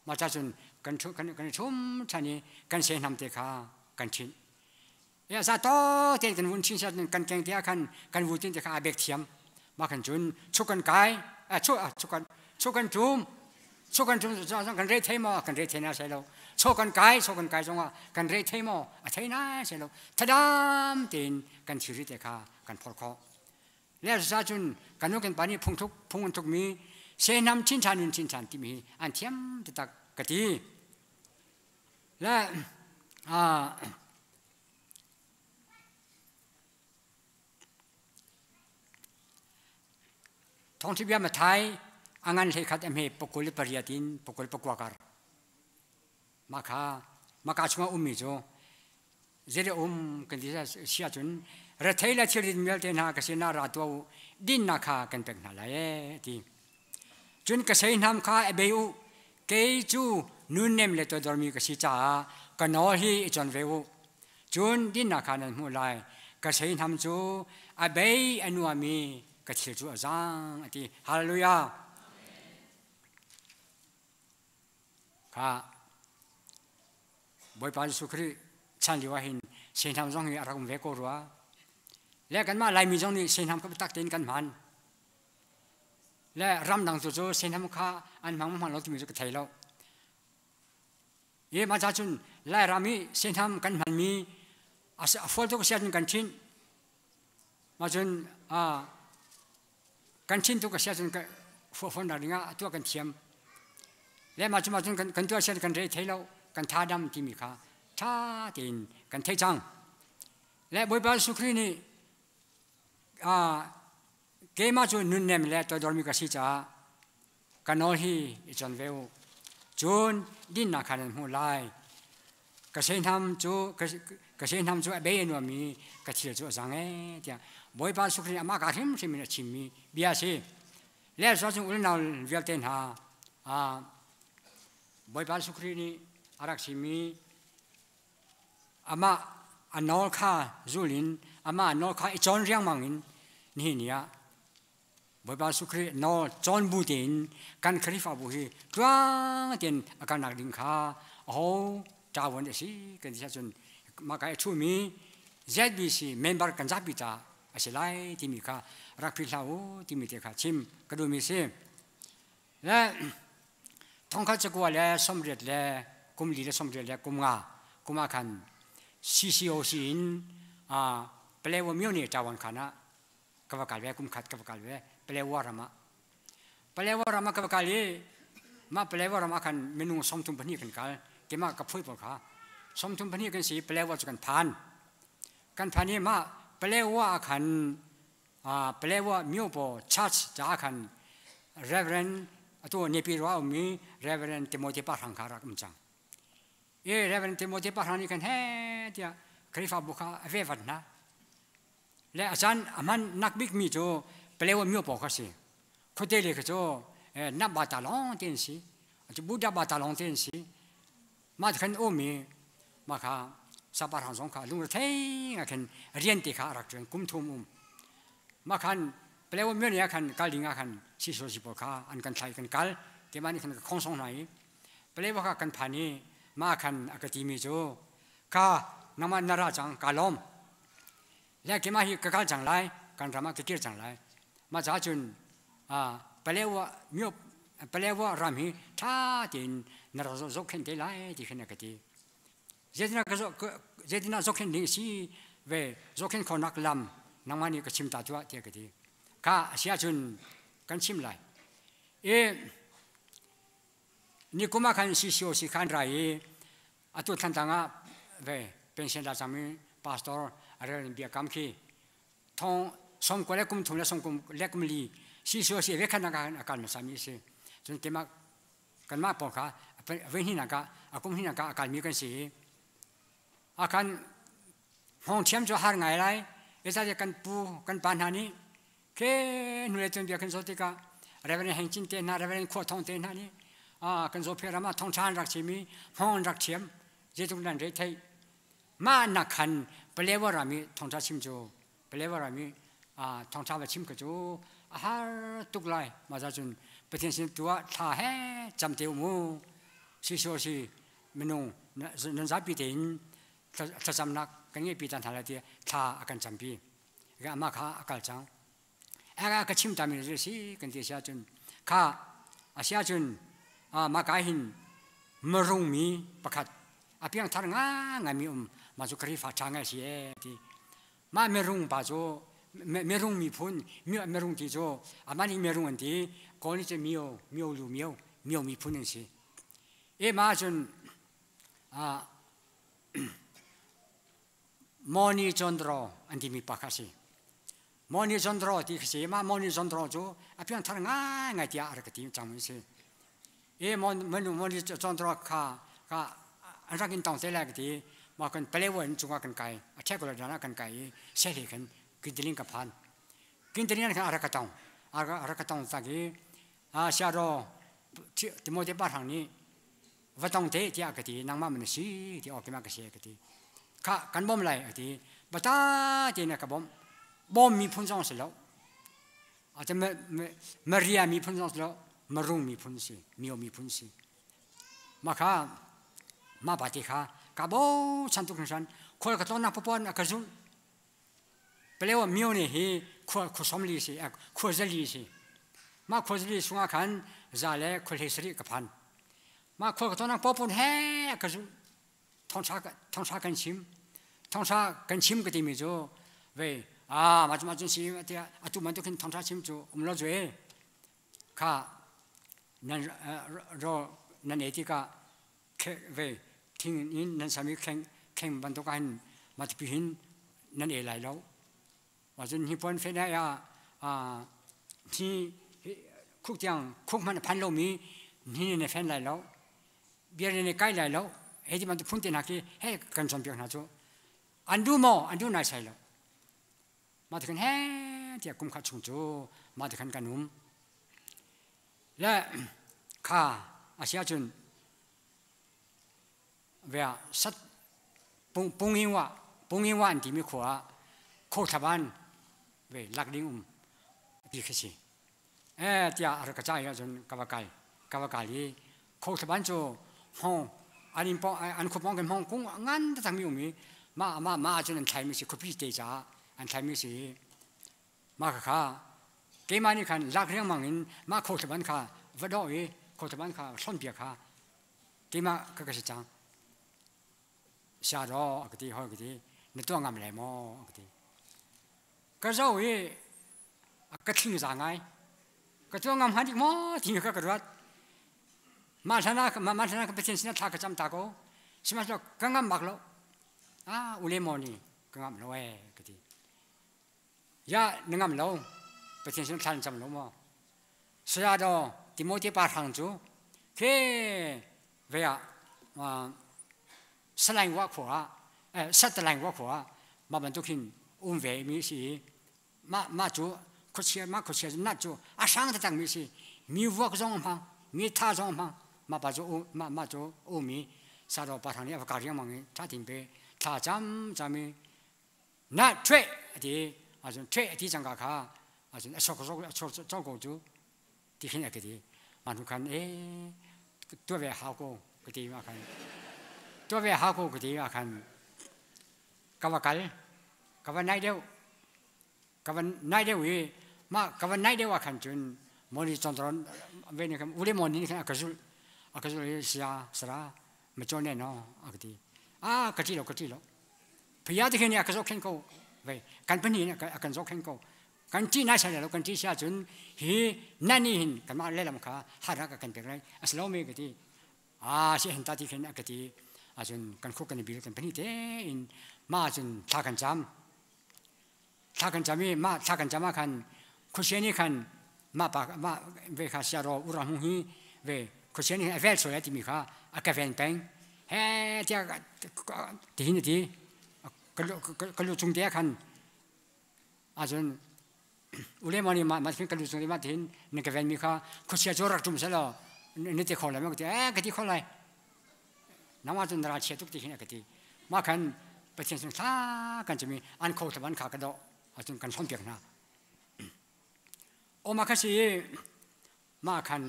Mah ca cun kan kan i ṭhum ṭhan i kan sehnam te kha kan ṭhinh. Ya za to te kan vun chin siat kan keng te khan kan vu tin te kha a bek thiam ma khan cun chu kan kai a chu chu kan chu kan tum chu kan tum kan re thei mo kan re thei na sai lo cho kan kai cho kan kai zonga kan re thei mo a thei na sai lo thadam tin kan thiri te kha kan phor kho le sa cun kan nu kan pa nih phung thuk phung an thuk mi se nam chin chan nun chin chan ti mi an thiam te tak ka ti Le Thawngṭha bia Mathai a ngan 11 a hme 28 in 29 kar. Mah kha maka chungah ummi cu zei um kan ti si ahcun rethei le thilrit vialte hna ka sinah ra tuah u dinnak kha kan pek hna lai ee ti. Cun ka seihnam kha a bei u. Kei cu nunnem le toidormi ka si caah ka nawl hi i cawn ve u. Cun dinnak kha nan hmuh lai. Ka seihnam cu a bei a nuami ka thil cu a zaang a ti. Hallelujah. Kha Bawipa Jesuh Khrih chan lio ah hin seihnam zong hi a rak um ve ko rua. Le kanmah Laimi zong nih seihnam kha biatak tein kan hman. Le ramdang tu cu seihnam kha an hmang hmang lo timi cu ka thei lo. I mah ca cun Lairam i seihnam kan hmanmi a fual tuk a si ahcun kan ṭhinh. Mah cun kan ṭhin tuk a si ahcun fuahfawnnak dingah a tuah kan thiam. Le mah cu mah cun kan tuah sian kan re thei lo, kan tha dam timi kha ṭha tein kan theih cang. Le Bawipa Jesuh Khrih nih keimah cu nunnem le toidormi ka si caah ka nawl hi i cawn ve u. Cun dinnak kha nan hmuh lai. Ka seihnam cu ka seihnam cu a bei a nuam i ka thil cu a zang ee tiah Bawipa Jesuh Khrih nih amah ka hrimhrim in a chimmi bia a si. Le cu unau vialte hna Bawipa Jesuh Khrih nih a rak chimmi Amah a nawl kha zul in amah a nawl kha i cawn riangmang in nihin ni ah Bawipa Jesuh Khrih nawl cawn bu tein kan Khrihfabu hi tluang tein a kalnak ding kha aho ṭavuan a si kan ti ahcun mah ka i ṭhumi ZBC member kan zapi ta a si lai timi kha rak philh hlah u timi te kha chim ka duhmi si. Le thongkhat cakua le 80 le kum li le 80 le kum nga kum ah khan CCOC in Palewa myo nih ṭawan khan ah ka va kal ve kum khat ka va kal ve Palewa ram ah Palewa ram ah ka va kal i Mah Palewa ram ah khan minung 32 kan kal. Keimah ka phui pawl kha 32 kan si Palewa cu kan phan. Kan phan i mah Palewa ah khan Palewa myopaw church caah khan Reverend atu Nepi rua ummi Reverend Timothy Pahrang kha rak um cang. I Reverend Timothy Pahrang nih khan he tiah Khrihfabu kha a ve vat hna. Le a caan a hman nak bikmi cu Palewa myopaw kha si. Khuate le kha cu nap bata lawng te an si. Buddha bata lawng te an si. Mah khan um i mah kha saparhang zong kha lungrethei ngai khan rian te kha a rak ṭuan kum thum um. Mah khan Palewa myo ah khan kal ding ah khan sisosi pawl kha an kan thlai kan kal. Keimah nih khan ka khong song hna i Palewa kha kan phan i mah khan a ka timi cu ka nangmah na ra cang ka lawm. Le keimah hi ka kal cang lai, kan ram ah ka kir cang lai. Mah caah cun Palewa myo Palewa ram hi ṭha tein na rak zohkhenh te lai ti khin a ka ti. Zeitinah zohkhenh ding a si ve zohkhenh khawhnak lam nangmah nih ka chim ta tuah tiah ka ti. Kha a si ahcun kan chim lai. I ni kum ah khan CCOC khan ra i atu Thantlang ah ve pension la cangmi pastor a rel bia kam khi thong som ko le kum thum le som kum le kum li CCOC ve khan a kal hmasa mi si. Cun keimah kanmah pawl kha ve hni nak ah a kum hni nak ah a kalmi kan si i a kan hngawng thiam cu har ngai lai. Zeicahtiah kan pu kan pa hna nih ke hnu le cun bia kan zoh tikah Reverend Heng Cin te hna Reverend Khua Thong te hna nih kan Zophei ram ah thongṭha an rak chim i hngawng an rak thiam zeitluk nan re theih mah nak khan Palewa ram i thongṭha chim cu Palewa ram i thongṭha va chim kha cu a har tuk lai. Mah ca cun Pathian sin tu ah thla he cam te um u si si minung nan zapi tein thlacamnak kan ngeihpi ta hna lai tiah thla a kan campi. Amah kha a kal cang. A ka chim tami cu si kan ti si ahcun kha a si ahcun mah ka hin marung mi pakhat a piangthar ngaingai mi um mah cu Khrihfa ṭha ngai si ee ti. Mah mirung pa cu mirung miphun mirung ti cu amah nih mirung an ti Kawl nih cun mio mio lu mio mio miphun an si. E mah cun Moni Chondro an timi pa kha a si. Moni Chondro ti khi si. Mah Moni Chondro cu a piangthar ngaingai tiah a rak ka ti cang mi si. E Moni Chondro kha ka an rak in tong te lai ka ti. Ma kan Palewa in cungah kan kai. A ṭhek lo dan ah kan kai i sehle khan Kintilin ka phan. Kintilin khan a rak ka tong. A rak ka tong tak i siaro Timote pa hrang nih va tong te tiah ka ti. Nangmah man na si ti awk keimah ka si ka ti. Kha kan bawm lai a ti. Bata tein a ka bawmh. Bawm miphun zong si lo. Ata Maria miphun zong si lo. Marung miphun si. Mio miphun si. Mah kha mah pa te kha ka bochan tuk hringhran. Khual ka tlawnnak papuan a ka zulh. Palewa myo ne hi khua khua 40 si khua 4 si. Mah khua 4 chungah khan za le khua 17 ka phan. Mah khua ka tlawnnak papuan he a ka zulh. Thawngṭha kan chim. Thawngṭha kan chim ka timi cu vei mah cu mah cun si tiah atu bantuk hin thawngṭha chim cu um lo cu e. Kha nan raw nan ei tikah vei thing in nan sami kheng kheng bantuk ah hin mah tipi hin nan ei lai lo. Mah cun hnipuan fe nai ah hi khuk tiang khuk hmanh a phan lomi hni na fen lai lo. Bia ne kai lai lo. Hei ti bantuk phun te hna khi he kan cawnpiak hna cu. An duh maw? An duh nai sai lo. Mah ti khan he tiah kum khat chung cu mah ti khan kan um. Le kha a si ahcun vea sat pungingwa pungingwa an timi khua ah khothlaban ve lak ding um ti khi si. Eh tiah a rak ka cah ahcun ka va kal ka va kal i khothlaban cu hmong an in pong an khua pong kan hmong kung ngan taktak mi um i mah mah mah ahcun an thlai mi si khuapi te caah an thlai mi si mah kha keimah nih khan lak riangmang in mah khothlaban kha va dawh i khothlaban kha hlon piak kha keimah ka ka si cang siaraw a ka ti hoi ka ti na tuah ngam lai maw a ka ti ka zoh i a ka thling za ngai ka tuah ngam hnga dik maw ti kha ka ruat. Mah hlan ah mah hlan ah ka Pathian sinah thla ka cam ta ko. Sihmanhsehlaw ka ngam bak lo. Ah ule maw ni ka ngam lo ee ka ti. Ya na ngam lo. Pathian sinah thla na cam lo maw? Saya daw Timote pa hrang cu ke ve ah Salaing wa khua ah Satalaing wa khua ah mah bantuk hin um ve mi si i mah mah cu khuachia mah khuachia nat cu a hrang taktak mi si mi vuak zong a hmang mi tha zong a hmang mah pa cu mah mah cu um i saro pa thang nih a va kar riangmang i tha tin pe thla cam cam i na thwe ati ahcun thwe ati cangka kha ahcun a sok sok a sok sok ko cu ti khin a ka ti mah hnu khan e tuah ve hau ko ka ti ma khan tuah ve hau ko ka ti ma khan ka va kal ka va naih deuh ka va naih deuh i mah ka va naih deuh ah khan cun moni chontoron ve ni khan ule moni nih khan a ka zulh a ka zulh i sia sara ma chawn ne no a ka ti a ka ṭih lo ka ṭih lo phaya te khin a ka zohkhenh ko ve kan pahnih in a kan zohkhenh ko kan ṭih nai sai lo kan ṭih si ahcun hi nan nih hin kanmah lehlam kha harnak a kan pek lai a si lo mi ka ti a si hin ta ti khin a ka ti ahcun kan khuk kan i bil kan pahnih tein mah ahcun thla kan cam thla kan cam i mah thla kan cam ah khan khuachia nih khan mah pa mah ve kha siaro ura hung hi ve khuachia nih a vel sual timi kha a ka ven peng he tiah tihin a ti ka lu chung te ah khan ahcun ule mo nih mah ka lu cung mah tihin na ka venmi kha khuachia cu rak ṭum selaw na ti kho lai ma ka ti eh ka ti kho lai nangmah cu na ralchia tuk ti hin a ka ti mah khan Pathian sung thla kan cami an kho thlaban kha ka doh ahcun kan hlawm piak hna o mah kha si mah khan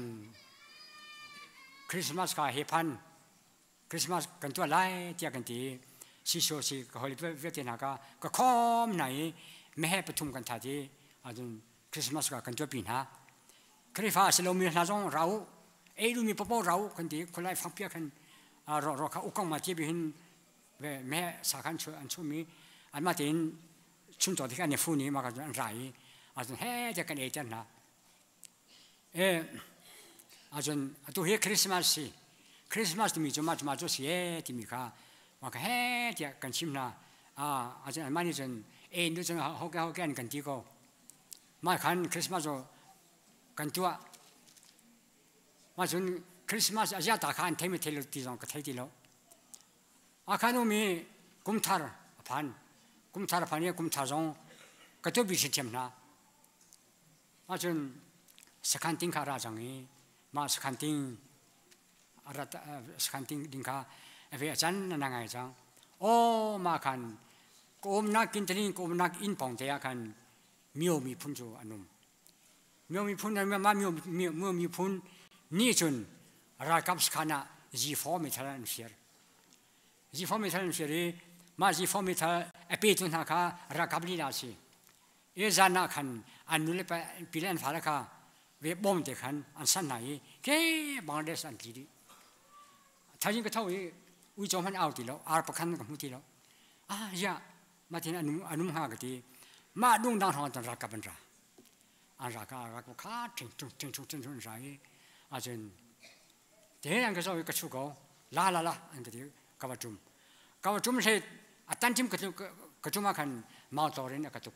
Christmas ka he phan Christmas kan tuah lai tiah kan ti si so si ka holi vialte hna ka ka khawm hna i meheh pathum kan that i ahcun Christmas ka kan tuahpi hna Khrihfa a si lomi hna zong ra u ei duhmi paoh ra u kan ti khualai fangpia khan ro ro kha ukong ma ti bi hin ve meheh sa khan an chumi anmah tein chuncaw te kha an i fun i mah ka an ra i ahcun he tiah kan ei ter hna E ahcun atu hi Christmas si Christmas timi cu mah cu mah cu si ee timi kha mah kha he tiah kan chim hna ahcun anmah nih cun e nu cun hoke hoke an kan ti ko mah khan Christmas cu kan tuah mah cun Christmas a zia ta kha an thei mi thei lo ti zong ka thei ti lo a khan um i kumthar a phan kumthar a phan i kumthar zong ka tuah bi thiam hna Ahcun sakhan ting kha a ra cang i mah sakhan ting a rat sakhan ting ding kha a ve a can a na ngai cang. Aw mah khan ka umnak kintalin ka umnak inn pawng te ah khan Myo miphun cu an um. Myo miphun mah Myo miphun nih cun ralkap sakhan ah G4 meithal an fir. G4 meithal an fir i mah G4 meithal a petu hna kha ralkap lila a si. I zan ah khan an nu le pa pi le an fale kha ve bawm te khan an san hna i ke Bangladesh an tli dih. Thaizing ka tho i uico hmanh au ti lo, ar pakhan ka hmu ti lo. Ah ya ma tin anum anum hnga ka ti. Mah dung dang hrawng cun ralkap an ra. An ra ka ralkap kha ṭing ṭung ṭing ṭung ṭing ṭung an ra i ahcun te an ka zoh i ka chu ko la la la an ka ti ka va ṭum ka va ṭum hlei a tanṭim ka ka ṭum ah khan mau tor in a ka tuk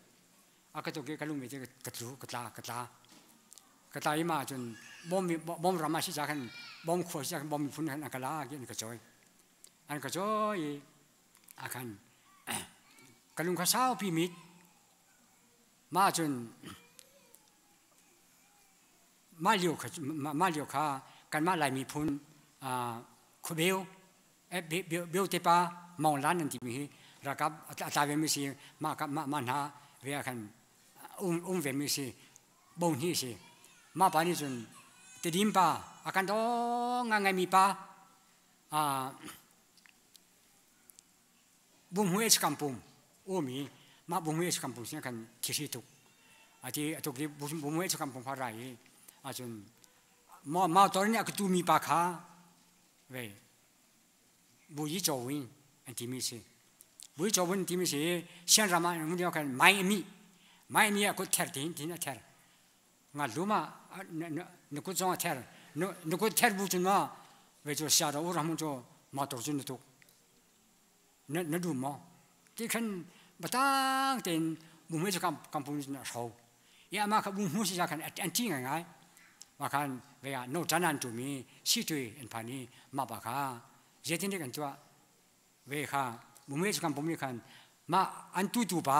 a ka tuk i ka lungmi te ka tlu ka tla ka tla ka tla i ma cun bom bom ram ah si ca khan bom khua si ca khan bom miphun khan an ka la an ka cawi an ka cawi i a khan ka lung kha saupi mit ma cun Mah lio kha mah lio kha kanmah Lai miphun khuabeu beute pa Maung Lan an timi hi ralkap a tla vemi si mah mah mah hna ve ah khan um um vemi si bo hnih si mah pa nih cun Tedim pa a kan daw ngai mi pa Bumhui a si pum umi mah bumhui a si pum sin khan thihri tuk ati atuk i bumhui a si pum kha rai i ahcun ma tor nih a ka tu mi pa kha ve buyi chawin an timi si buyi chawin timi si sian ram ah mun khan mai mi mai mi a kut ther tin tin a ther nga luma na kut zong a ther na kut ther bu cun ma Ve cu sia do ura mun cu motor cu na tuk. Na na dum maw? Ti khan batang tein bu cu kampung cun a hro. I amah kha bu hmu si khan an ṭi ngaingai. Mah khan ve ah no ṭan an ṭum i si ṭui an phan i mah pa kha zeitin dik an tuah ve kha bu me cu kampung nih khan mah an tutu pa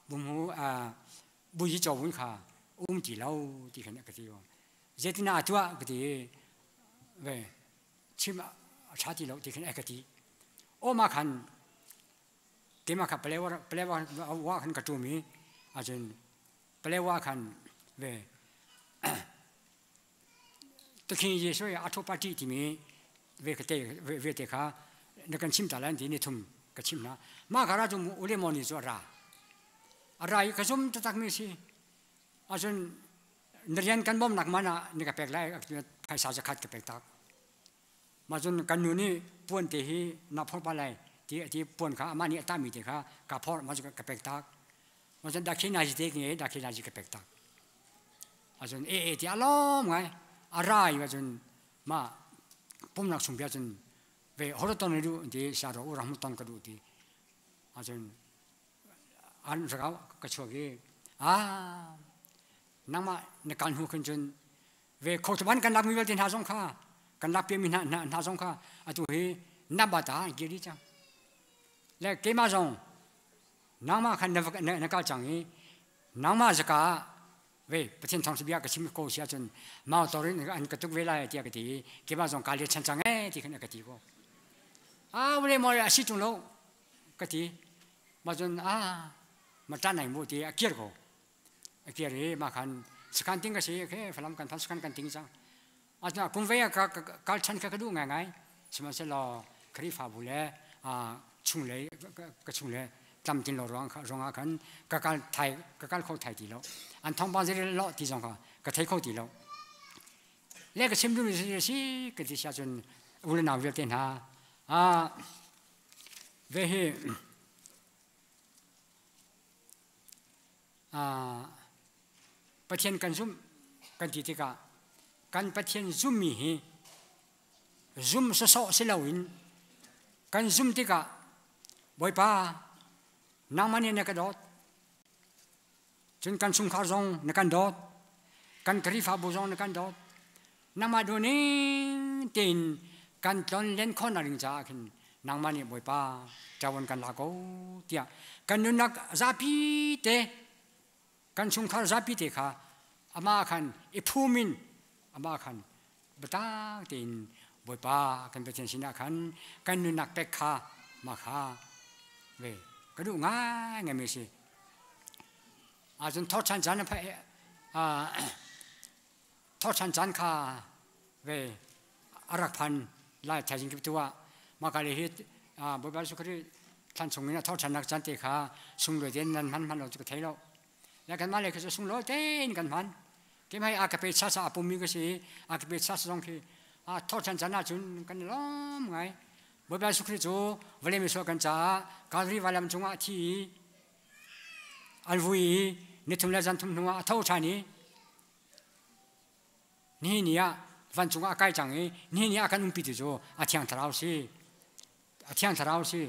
bu mu bu yi caw kha um ti lo ti khan a ka ti. Zeitin ah tuah ka ti ve chim a ṭha ti lo ti khan a ka ti. Aw mah khan keimah kha Palewa Palewa wa khan ka ṭum i ahcun Palewa khan ve Takhin Jesuh i a ṭhupa ṭih timi ve ka te ve te kha na kan chim ta lai ti ni thum ka chim hna. Mah kha ra cu ule maw ni cu a ra. A ra i ka zum taktak mi si. Ahcun na rian kan bawmnak man ah na ka pek lai phaisa zakhat ka pek tak. Mah cun kan nu nih puan te hi na phorh pa lai ti ti puan kha amah nih a tahmi te kha ka phorh mah cu ka pek tak. Mah cun dakhi nazi te nge dakhi nazi ka pek tak. Ahcun e e ti a lawm ngai a ra i cun mah pumnak chung bia cun ve horoton na duh ti siaro urang ton ka duh ti ahcun an rau ka chuak i a nangmah na kan hnu khin cun ve khotuban kan lak mi vialte hna zong kha kan lak piami hna hna zong kha atu hi na bata an kir dih cang le keimah zong nangmah khan na kal cang i nangmah zaka ve Pathian thawng bia ka chim ko si ahcun mau tor in an ka tuk ve lai tiah ka ti i keimah zong kaa le chan cang ee ti khan a ka ti ko a ule maw a si tung lo ka ti mah cun a ma ṭan ai mu ti a kir ko a kir i mah khan sakhan ting ka si khe Falam kan phan sakhan kan ting cang a kum ve ka kal chan kha ka duh ngaingai sihmanhsehlaw Khrihfabu le chunglei ka chungle tlamtlin lo ruang ruangah khan ka kal thai ka kal kho thai ti lo an thawngpang zei lo ti zong kha ka thei kho ti lo le ka chim duhmi si ka ti sia cun u le nau vialte hna a ve hi Pathian kan zumh kan ti tikah kan Pathian zummi hi zum sawsawh si loin kan zum tikah Bawipa nangmah nih na ka dawt cun kan chungkhar zong na kan dawt kan Khrihfabu zong na kan dawt nangmah duh ning tein kan tlon len khawhnak ding caah khin nangmah nih Bawipa ṭawan kan la ko tiah kan nunnak zapi te kan chungkhar zapi te kha amah khan i phum in amah khan biatak tein Bawipa kan Pathian sinah khan kan nunnak pek kha mah kha ve ka duh ngai ngai mi si ahcun thawṭhan caan thawṭhan caan kha ve a rak phan lai thaizing kip tu ah mah le hi Bawipa Jesuh Khrih thlan chung in a thawṭhannak caan te kha sunglawi tein nan hman hman lo cu ka thei lo le kanmah le khi cu sunglawi tein kan hman keimah a ka pe sa sa a pummi ka si a ka pe sa zong khi a thawṭhan caan ahcun kan i lawm ngai Bawipa Jesuh Khrih cu vawlei misual kan caah Calvary vailam cungah a thi i an vui i nithum le zanthum hnuah a tho ṭhan i nihin ni ah vancung ah a kai cang i nihin ni ah kan umpi tu cu a thiang thlarau si a thiang thlarau si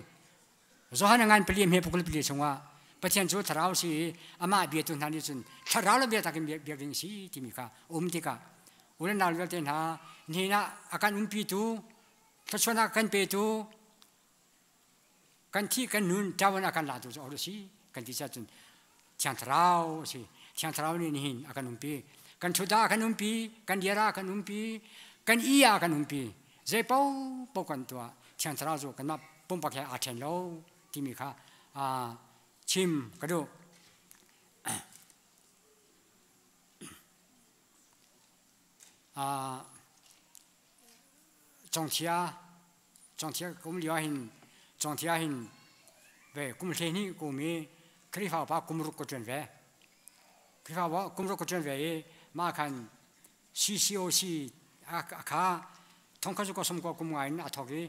Johan a ngan pali hme pukul pali chungah Pathian cu thlarau si i amah biatu hna nih cun thlarau le biatak in biak ding si timi kha um tikah u le nau vialte hna nihin ah a kan umpi tu thluachuahnak kan petu kan thi kan nun ṭawan a kan latu cu a si kan ti cun thiang thlarau a si thiang thlarau nih nihin a kan umpi kan ṭhut ah a kan umpi kan dir ah a kan umpi kan i ah a kan umpi zei paohpaoh kan tuah thiang thlarau cu kanmah pumpak he aa ṭhen lo timi kha chim ka duh Congthia Congthia kum lio ahhin Congthia hin ve kum 12 kum i Khrihfa upa kum ruk ka ṭuan ve. Khrihfa upa kum ruk ka ṭuan ve i mah khan CCOC a kha thongkhat zakua sawmkua kum nga in a thawk i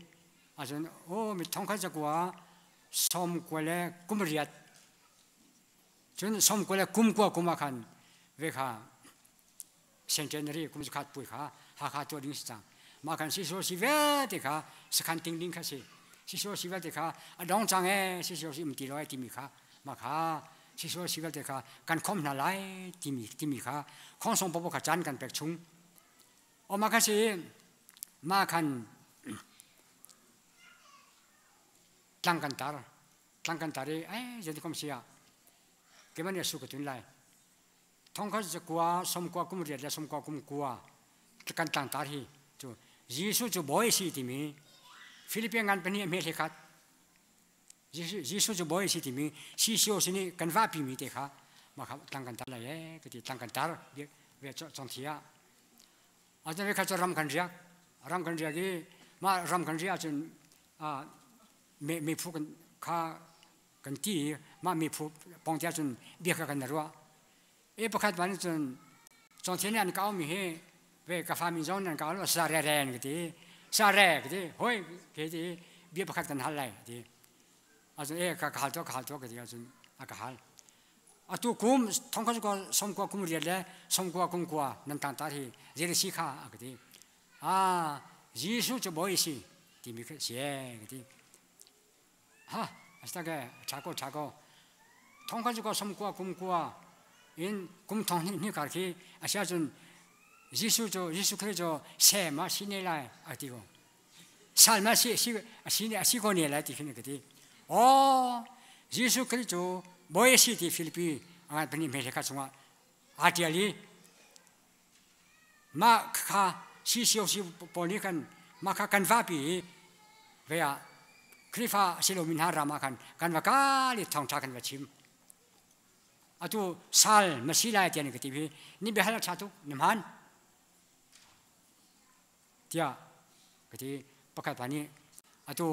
ahcun aw mi thongkhat zakua sawmkua le kum riat cun sawmkua le kum kua kum ah khan ve kha centenary kum zakhat puai kha Hakha tuah ding si cang. Mah khan sisawh si vialte kha sakhan ting ding kha si. Sisawh si vialte kha a dong cang ee sisawh si um ti lo ee timi kha mah kha sisawh si vialte kha kan khom hna lai timi timi kha khongsong popo kha caan kan pek chung. O mah kha si mah khan tlang kan tar tlang kan tar i ai zeiti kom si ah keimah nih su ka tun lai thongkhat zakua somkua kum riat le somkua kum kua kan tlangtar hi cu Jesuh cu bawi si timi Philippine ngan pahnih a hme hlekhat Jesuh cu bawi si timi CCO sin i kan vahpi mi te kha mah kha tlang kan tar lai ee ka ti tlang kan tar ve chong thi ah Acan kha cu ram kan riak ram kan riak i mah ram kan riak ahcun me phu kan kha kan ti i mah mi phu pong te ahcun bia kha kan ruah e pakhat van cun chongthian nih an kau mi hi ve ka fa min zong nan kau lo sa re ren ka ti sa re ka ti hoi ke ti bia pakhat kan hal lai ti acun e ka hal to ka hal to ka ti acun a ka hal atu kum thongkhat ko somkua kum riat le somkua kum kua nan tang tar hi zei si kha a ka ti a Jesuh cu bawi si timi kha si ka ti Ha, asitake ṭha ko ṭha ko. Thong kha cu ko som kua kum kua in kum thong hnih hnih kar khi a si ahcun Jesuh cu Jesuh Khrih cu sem ah si ne lai a ti ko. Sal ma si si a si ne a si ko ne lai ti khin ka ti. Aw Jesuh Khrih cu bawi a si ti Filipi a ngan pahnih hme kha chungah aa ṭial i Mah kha CCOC pawl nih khan mah kha kan vahpi i ve ah Khrihfa a si lomi hna ram ah khan kan va kal i thawngṭha kan va chim. Atu sal na si lai tiah na ka ti hi ni biahal a ṭha tuk na hmaan tiah ka ti. Pakhat pa nih atu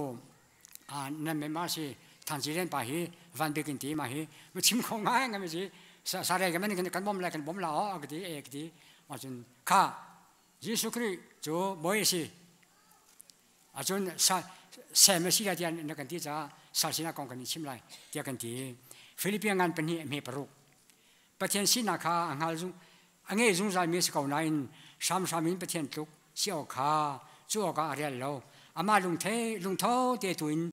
nan member si Than Ci Lian pa hi Van Bik in ti ma hi ma chim kho ngai ngai si sare kan kan bom lai kan bom la o ka ti e ka ti ma cun kha Jesuh Khrih cu bawi a si acun sem a si la tiah na kan ti caah sal sinak kong kan in chim lai tiah kan ti. Philippian ngan pahnih hme paruk Pathian sinak kha a hngal zung a ngei zungzal mi a si ko nain hramhram in Pathian tluk si awk kha cu awkah a rel lo. Amah lungthe lungtho te tu in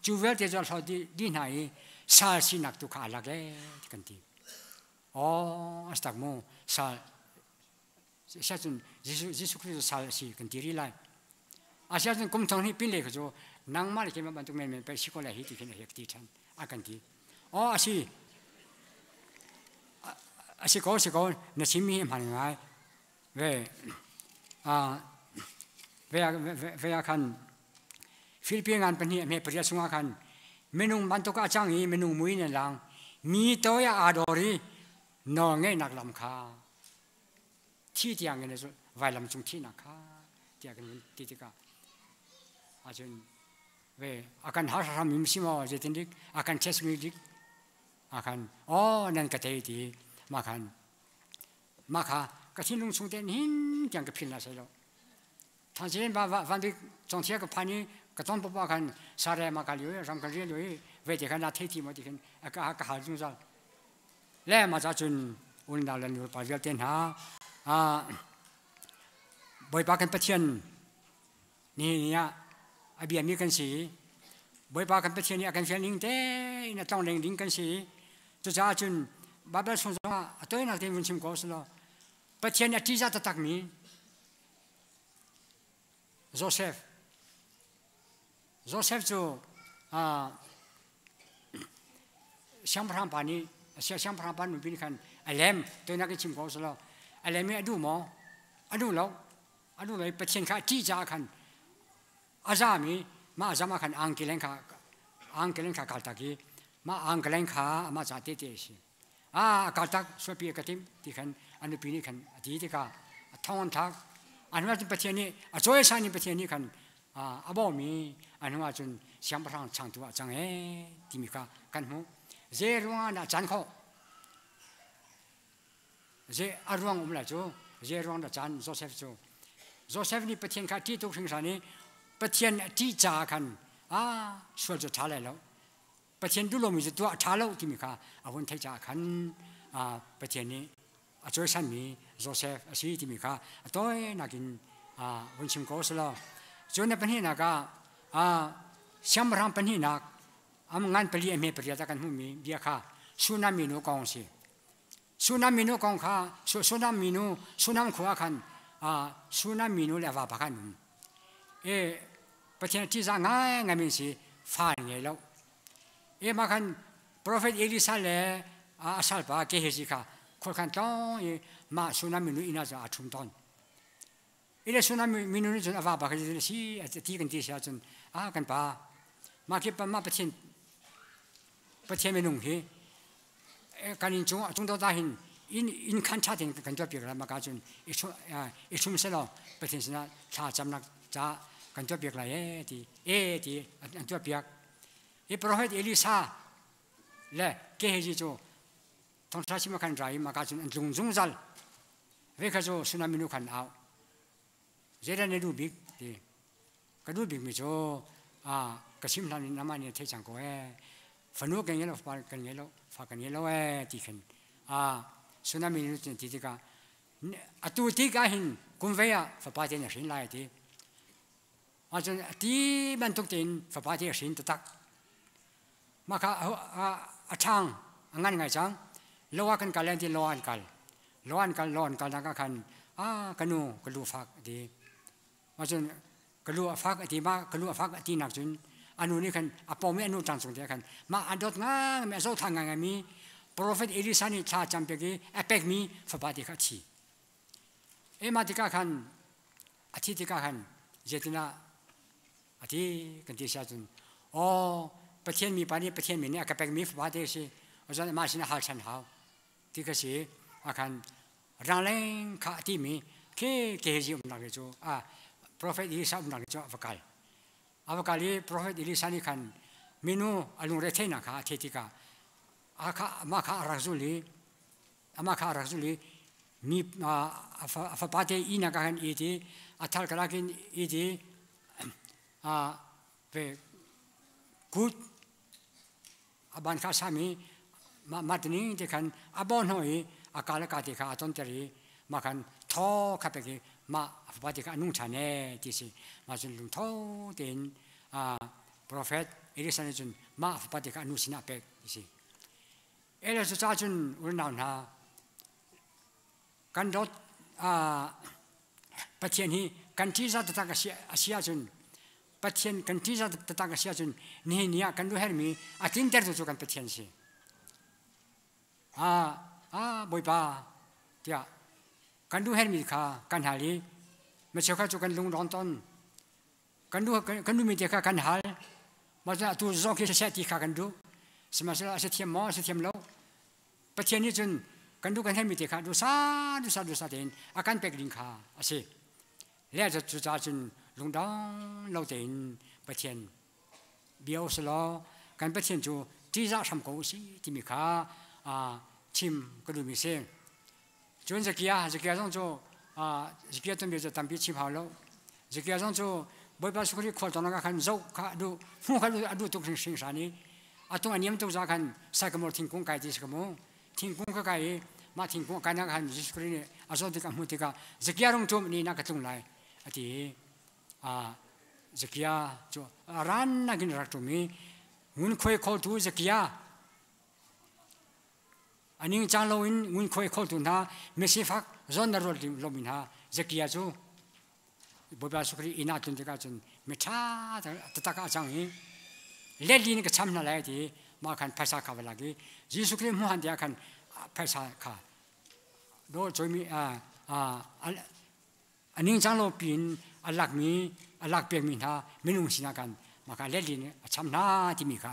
cu vialte cu a hlawt dih, dih hna i sal sinak tu kha a lak ee ti kan ti. Aw, a si tak mu sal siahcun Jesuh Jesuh Khrist cu sal a si kan ti rih lai. Asiahcun kum thong hnih pin le kha cu nangmah le keimah bantuk menmen pei si ko lai hi ti khin a hek ti ṭhan a kan ti. Aw a si. A si ko si ko na chimmi hi hman ngai. Ve ve ve ah khan Philippine ngan pahnih a hme pariat chungah khan minung bantuk a cang i minung mui in lang mi toi ah aa dor i nawl ngeihnak lam kha thi tiang in vailam cung thihnak kha tiah kan ti tikah ahcun ve a kan har hram mi si maw zeitin dik a kan test mi dik a kan oh nan ka thei ti ma khan ma kha ka thinlung chung te hin tiang ka phil na sai lo Thangzin va van bik chongthia ka phan i ka ton papa khan sare ma ka liu ram ka rian liu i ve te khan na thei ti mo ti khin ka ka hal zungzal le ma cha cun unau le nu pa vialte hna a Bawipa kan Pathian ni ni ah a bia mi kan si Bawipa kan Pathian nih a kan fial ning te in a tlong leng ding kan si cucaah cun Bible chung zongah a toinak tein vun chim ko selaw Pathian a ṭihzah taktak mi Joseph Joseph cu siangpahrang pa nih siangpahrang pa nupi nih khan a lem toinak in chim ko selaw a lem i a duh maw a duh lo a duh lo i Pathian kha a ṭih caah khan a zam i mah a zam ah khan angki kha angki kha kaltak i mah angki kha amah ca tehte a si a kaltak sualpi a ka timh ti khan a nupi nih khan a ti tikah a thong an thlak a hnu ahcun Pathian nih a cawisan in Pathian nih khan a bawm i a hnu ahcun siangpahrang changtu ah cang ee timi kha kan hmuh zei ruangah dah caan khawh zei a ruang um lai cu zei ruang dah caan Joseph cu Joseph nih Pathian kha ṭih tuk hringhran i Pathian a ṭih caah khan a sual cu ṭha lai lo Pathian duh lomi cu tuah a ṭha lo timi kha a hun theih caah khan Pathian nih a cawisanmi Joseph a si timi kha a tawinak in Vun chim ko selaw. Cun na pahnihnak ah siangpahrang pahnihnak am ngan pali a hme pariat ah kan hmuhmi bia kha Sunam minu kong si. Sunam minu kong kha Sunam minu Sunam khua khan Sunam minu le a vapa khan um. E Pathian ṭihzah ngai ngai min si fa ngei lo. E mah khan Prophet Elisa le a salpa Gehazi kha khualkhan tlawng i mah Sunam minu inn ah cun aa ṭhum tawn. Ile Sunam minu nih cun a vapa kha zeitin a si a ti kan ti si ahcun a kan pa mah khi mah Pathian Pathian minung hi kan inn cung cung dawt ah hin inn inn khan ṭha tein kan tuahpiak lai maka cun i ṭhum selaw Pathian sinah thla camnak ca kan tuahpiak lai ee ti e ti an tuahpiak. Hi Prophet Elisa le Gehazi cu thongṭha chim khan ra i maka cun an tlung zungzal. Ve kha cu Sunam minu khan au. Zeidah na duh bik ti. Ka duh bikmi cu ka chim hlan in amah nih a theih cang ko ee. Fanu kan ngei lo, fapa kan ngei lo, fa kan ngei lo ee ti khin. Sunam minu cun ti tikah atu tik ah hin kum vei ah fapa te na hrin lai ti. Ahcun a ti bantuk tein fapa te a hrin taktak. Mah kha a ṭhang a ngan ngai cang. Lo ah kan kal an ti lo an kal. Lo an kal lo an kal nak ah khan a ka nu ka lu fak a ti. Ahcun ka lu a fak a ti ma ka lu a fak a ti nak cun a nu nih khan a pawm i a nu ṭang cung te khan mah a dawt ngai a zohthah ngai mi Prophet Elisa nih thla cam pek i a pekmi fapa te kha a thi. Emah tikah khan a thi tikah khan zeitinah a ti kan ti si ahcun aw Pathian mipa nih Pathian mi nih a ka pekmi fapa te si cun amah sinah hal ṭhan hau ti ka si a khan rangleng kha a timi khi Gehazi umnak le cu a Prophet Elisa umnak le cu a va kal a va kal i Prophet Elisa nih khan minu a lungre theihnak kha a theih tikah a kha mah kha a rak zul i amah kha a rak zulh i mi a fapa te ihnak ah khan it i a thal karlak in it i ve kut a ban kha sam i mah tining te khan a bawh hnawh i a ka le ka te kha a tonter i mah khan thaw kha pek i mah a fapa te kha a nung ṭhan ee ti si. Mah cun lungtho tein profet Elisa nih cun mah a fapa te kha a nu sinah a pek ti si. Ele cucaah cun unau hna kan dawt Pathian hi kan ṭihzah taktak a si ahcun Pathian kan ṭihzah taktak a si ahcun nihin ni ah kan duh herhmi a tlintertu cu kan Pathian si. Ah Bawipa tiah kan duh herhmi kha kan hal i micheu kha cu kan lungrawng tawn kan duh kan duhmi te kha kan hal mah cu atu zong khi siseh ti kha kan duh sihmanhsehlaw a si thiam maw a si thiam lo Pathian nih cun kan duh kan herhmi te kha duhsa duhsa duhsa tein a kan pek ding kha a si le cucaah cun lungdong lo tein Pathian bia u selaw kan Pathian cu ṭihzah hram ko u si timi kha chim ka duhmi si. Cun Zakia, Zakia zong cu Zakia tuanbia cu tampi chim hau lo. Zakia zong cu Bawipa Jesuh Khrih khualtlawnnak ah khan zoh kha a duh, hmuh kha a duh tuk hringhran i a tung a niam tuk caah khan sycamore thingkung kai ti si ka mu. Thingkung kha kai i mah thingkung a kainak ah khan Jesuh Khrih nih a zoh tik a hmuh tikah Zakia rung ṭum ni na ka tlung lai a ti i Zakia cu a rannak in a rak ṭum i ngunkhuai khawltu Zakia A ningcang loin ngunkhuai khawltu hna misifak zawn na ruat lomi hna Zakia cu Bawipa Jesuh Khrih inn ah tlun tikah cun miṭha taktak ah a cang i let in ka cham hna lai ti mah khan phaisa kha va lak i Jesuh Khrih hmuh han tiah khan phaisa kha dawh cawimi a ningcang lo piin a lakmi a lakpiakmi hna minung sinah khan mah kha let in a cham hna timi kha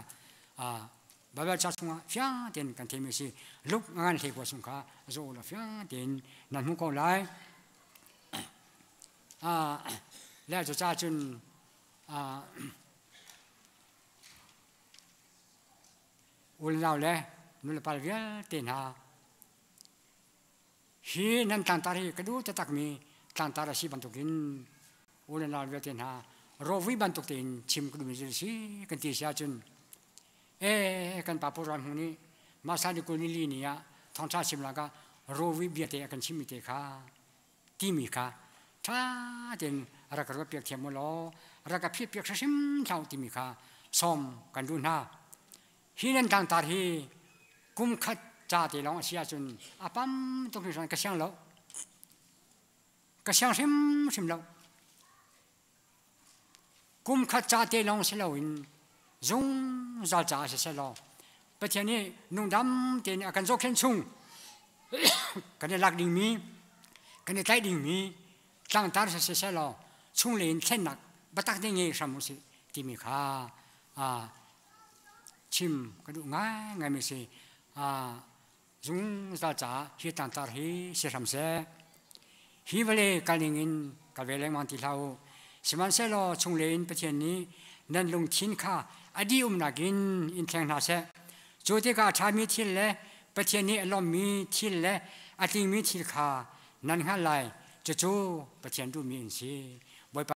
Baibal ca chungah fiang tein kan theimi a si. Luke ngan hlei kua chung kha zoh law fiang tein nan hmuh ko lai. Le cucaah cun unau le nulepa vialte hna Hi nan tlangtar hi ka duh taktakmi tlangtar a si bantukin u le nau vialte hna rawvui bantuk tein chim ka duhmi cu si kan ti si ahcun ee kan pa Pu Ram Hmung nih Masa ni kul ni li ni ah thawngṭha chim lak ah rawvui bia te a kan chimmi te kha timi kha Ṭha tein rak ka ruatpiak thiam u law rak ka phitpiak hrimhrim hlah u timi kha sawm kan duh hna. Hi nan tlangtar hi kum khat ca te lawng a si ahcun a pam tuk hringhran ka siang lo. Ka siang hrimhrim lo. Kum khat ca te lawng si loin zungzal caah siseh law Pathian nih nungdam tein a kan zohkhenh chung kan i lak dingmi kan i tlaih dingmi tlangtar siseh law chunglei in thlennak biatak te ngei hram usih timi kha chim ka duh ngaingai mi si. Zungzal caah hi tlangtar hi si hram seh. Hi vawlei kal ningin kal ve lengmang ti hlah u. Sihmanhsehlaw chunglei in Pathian nih nan lungthin kha a dih umnak in in thleng hna seh. Cu tikah a ṭhami thil le Pathian nih a lawmhmi thil le a tlingmi thil kha nan hngalh lai. Cucu Pathian duhmi an si.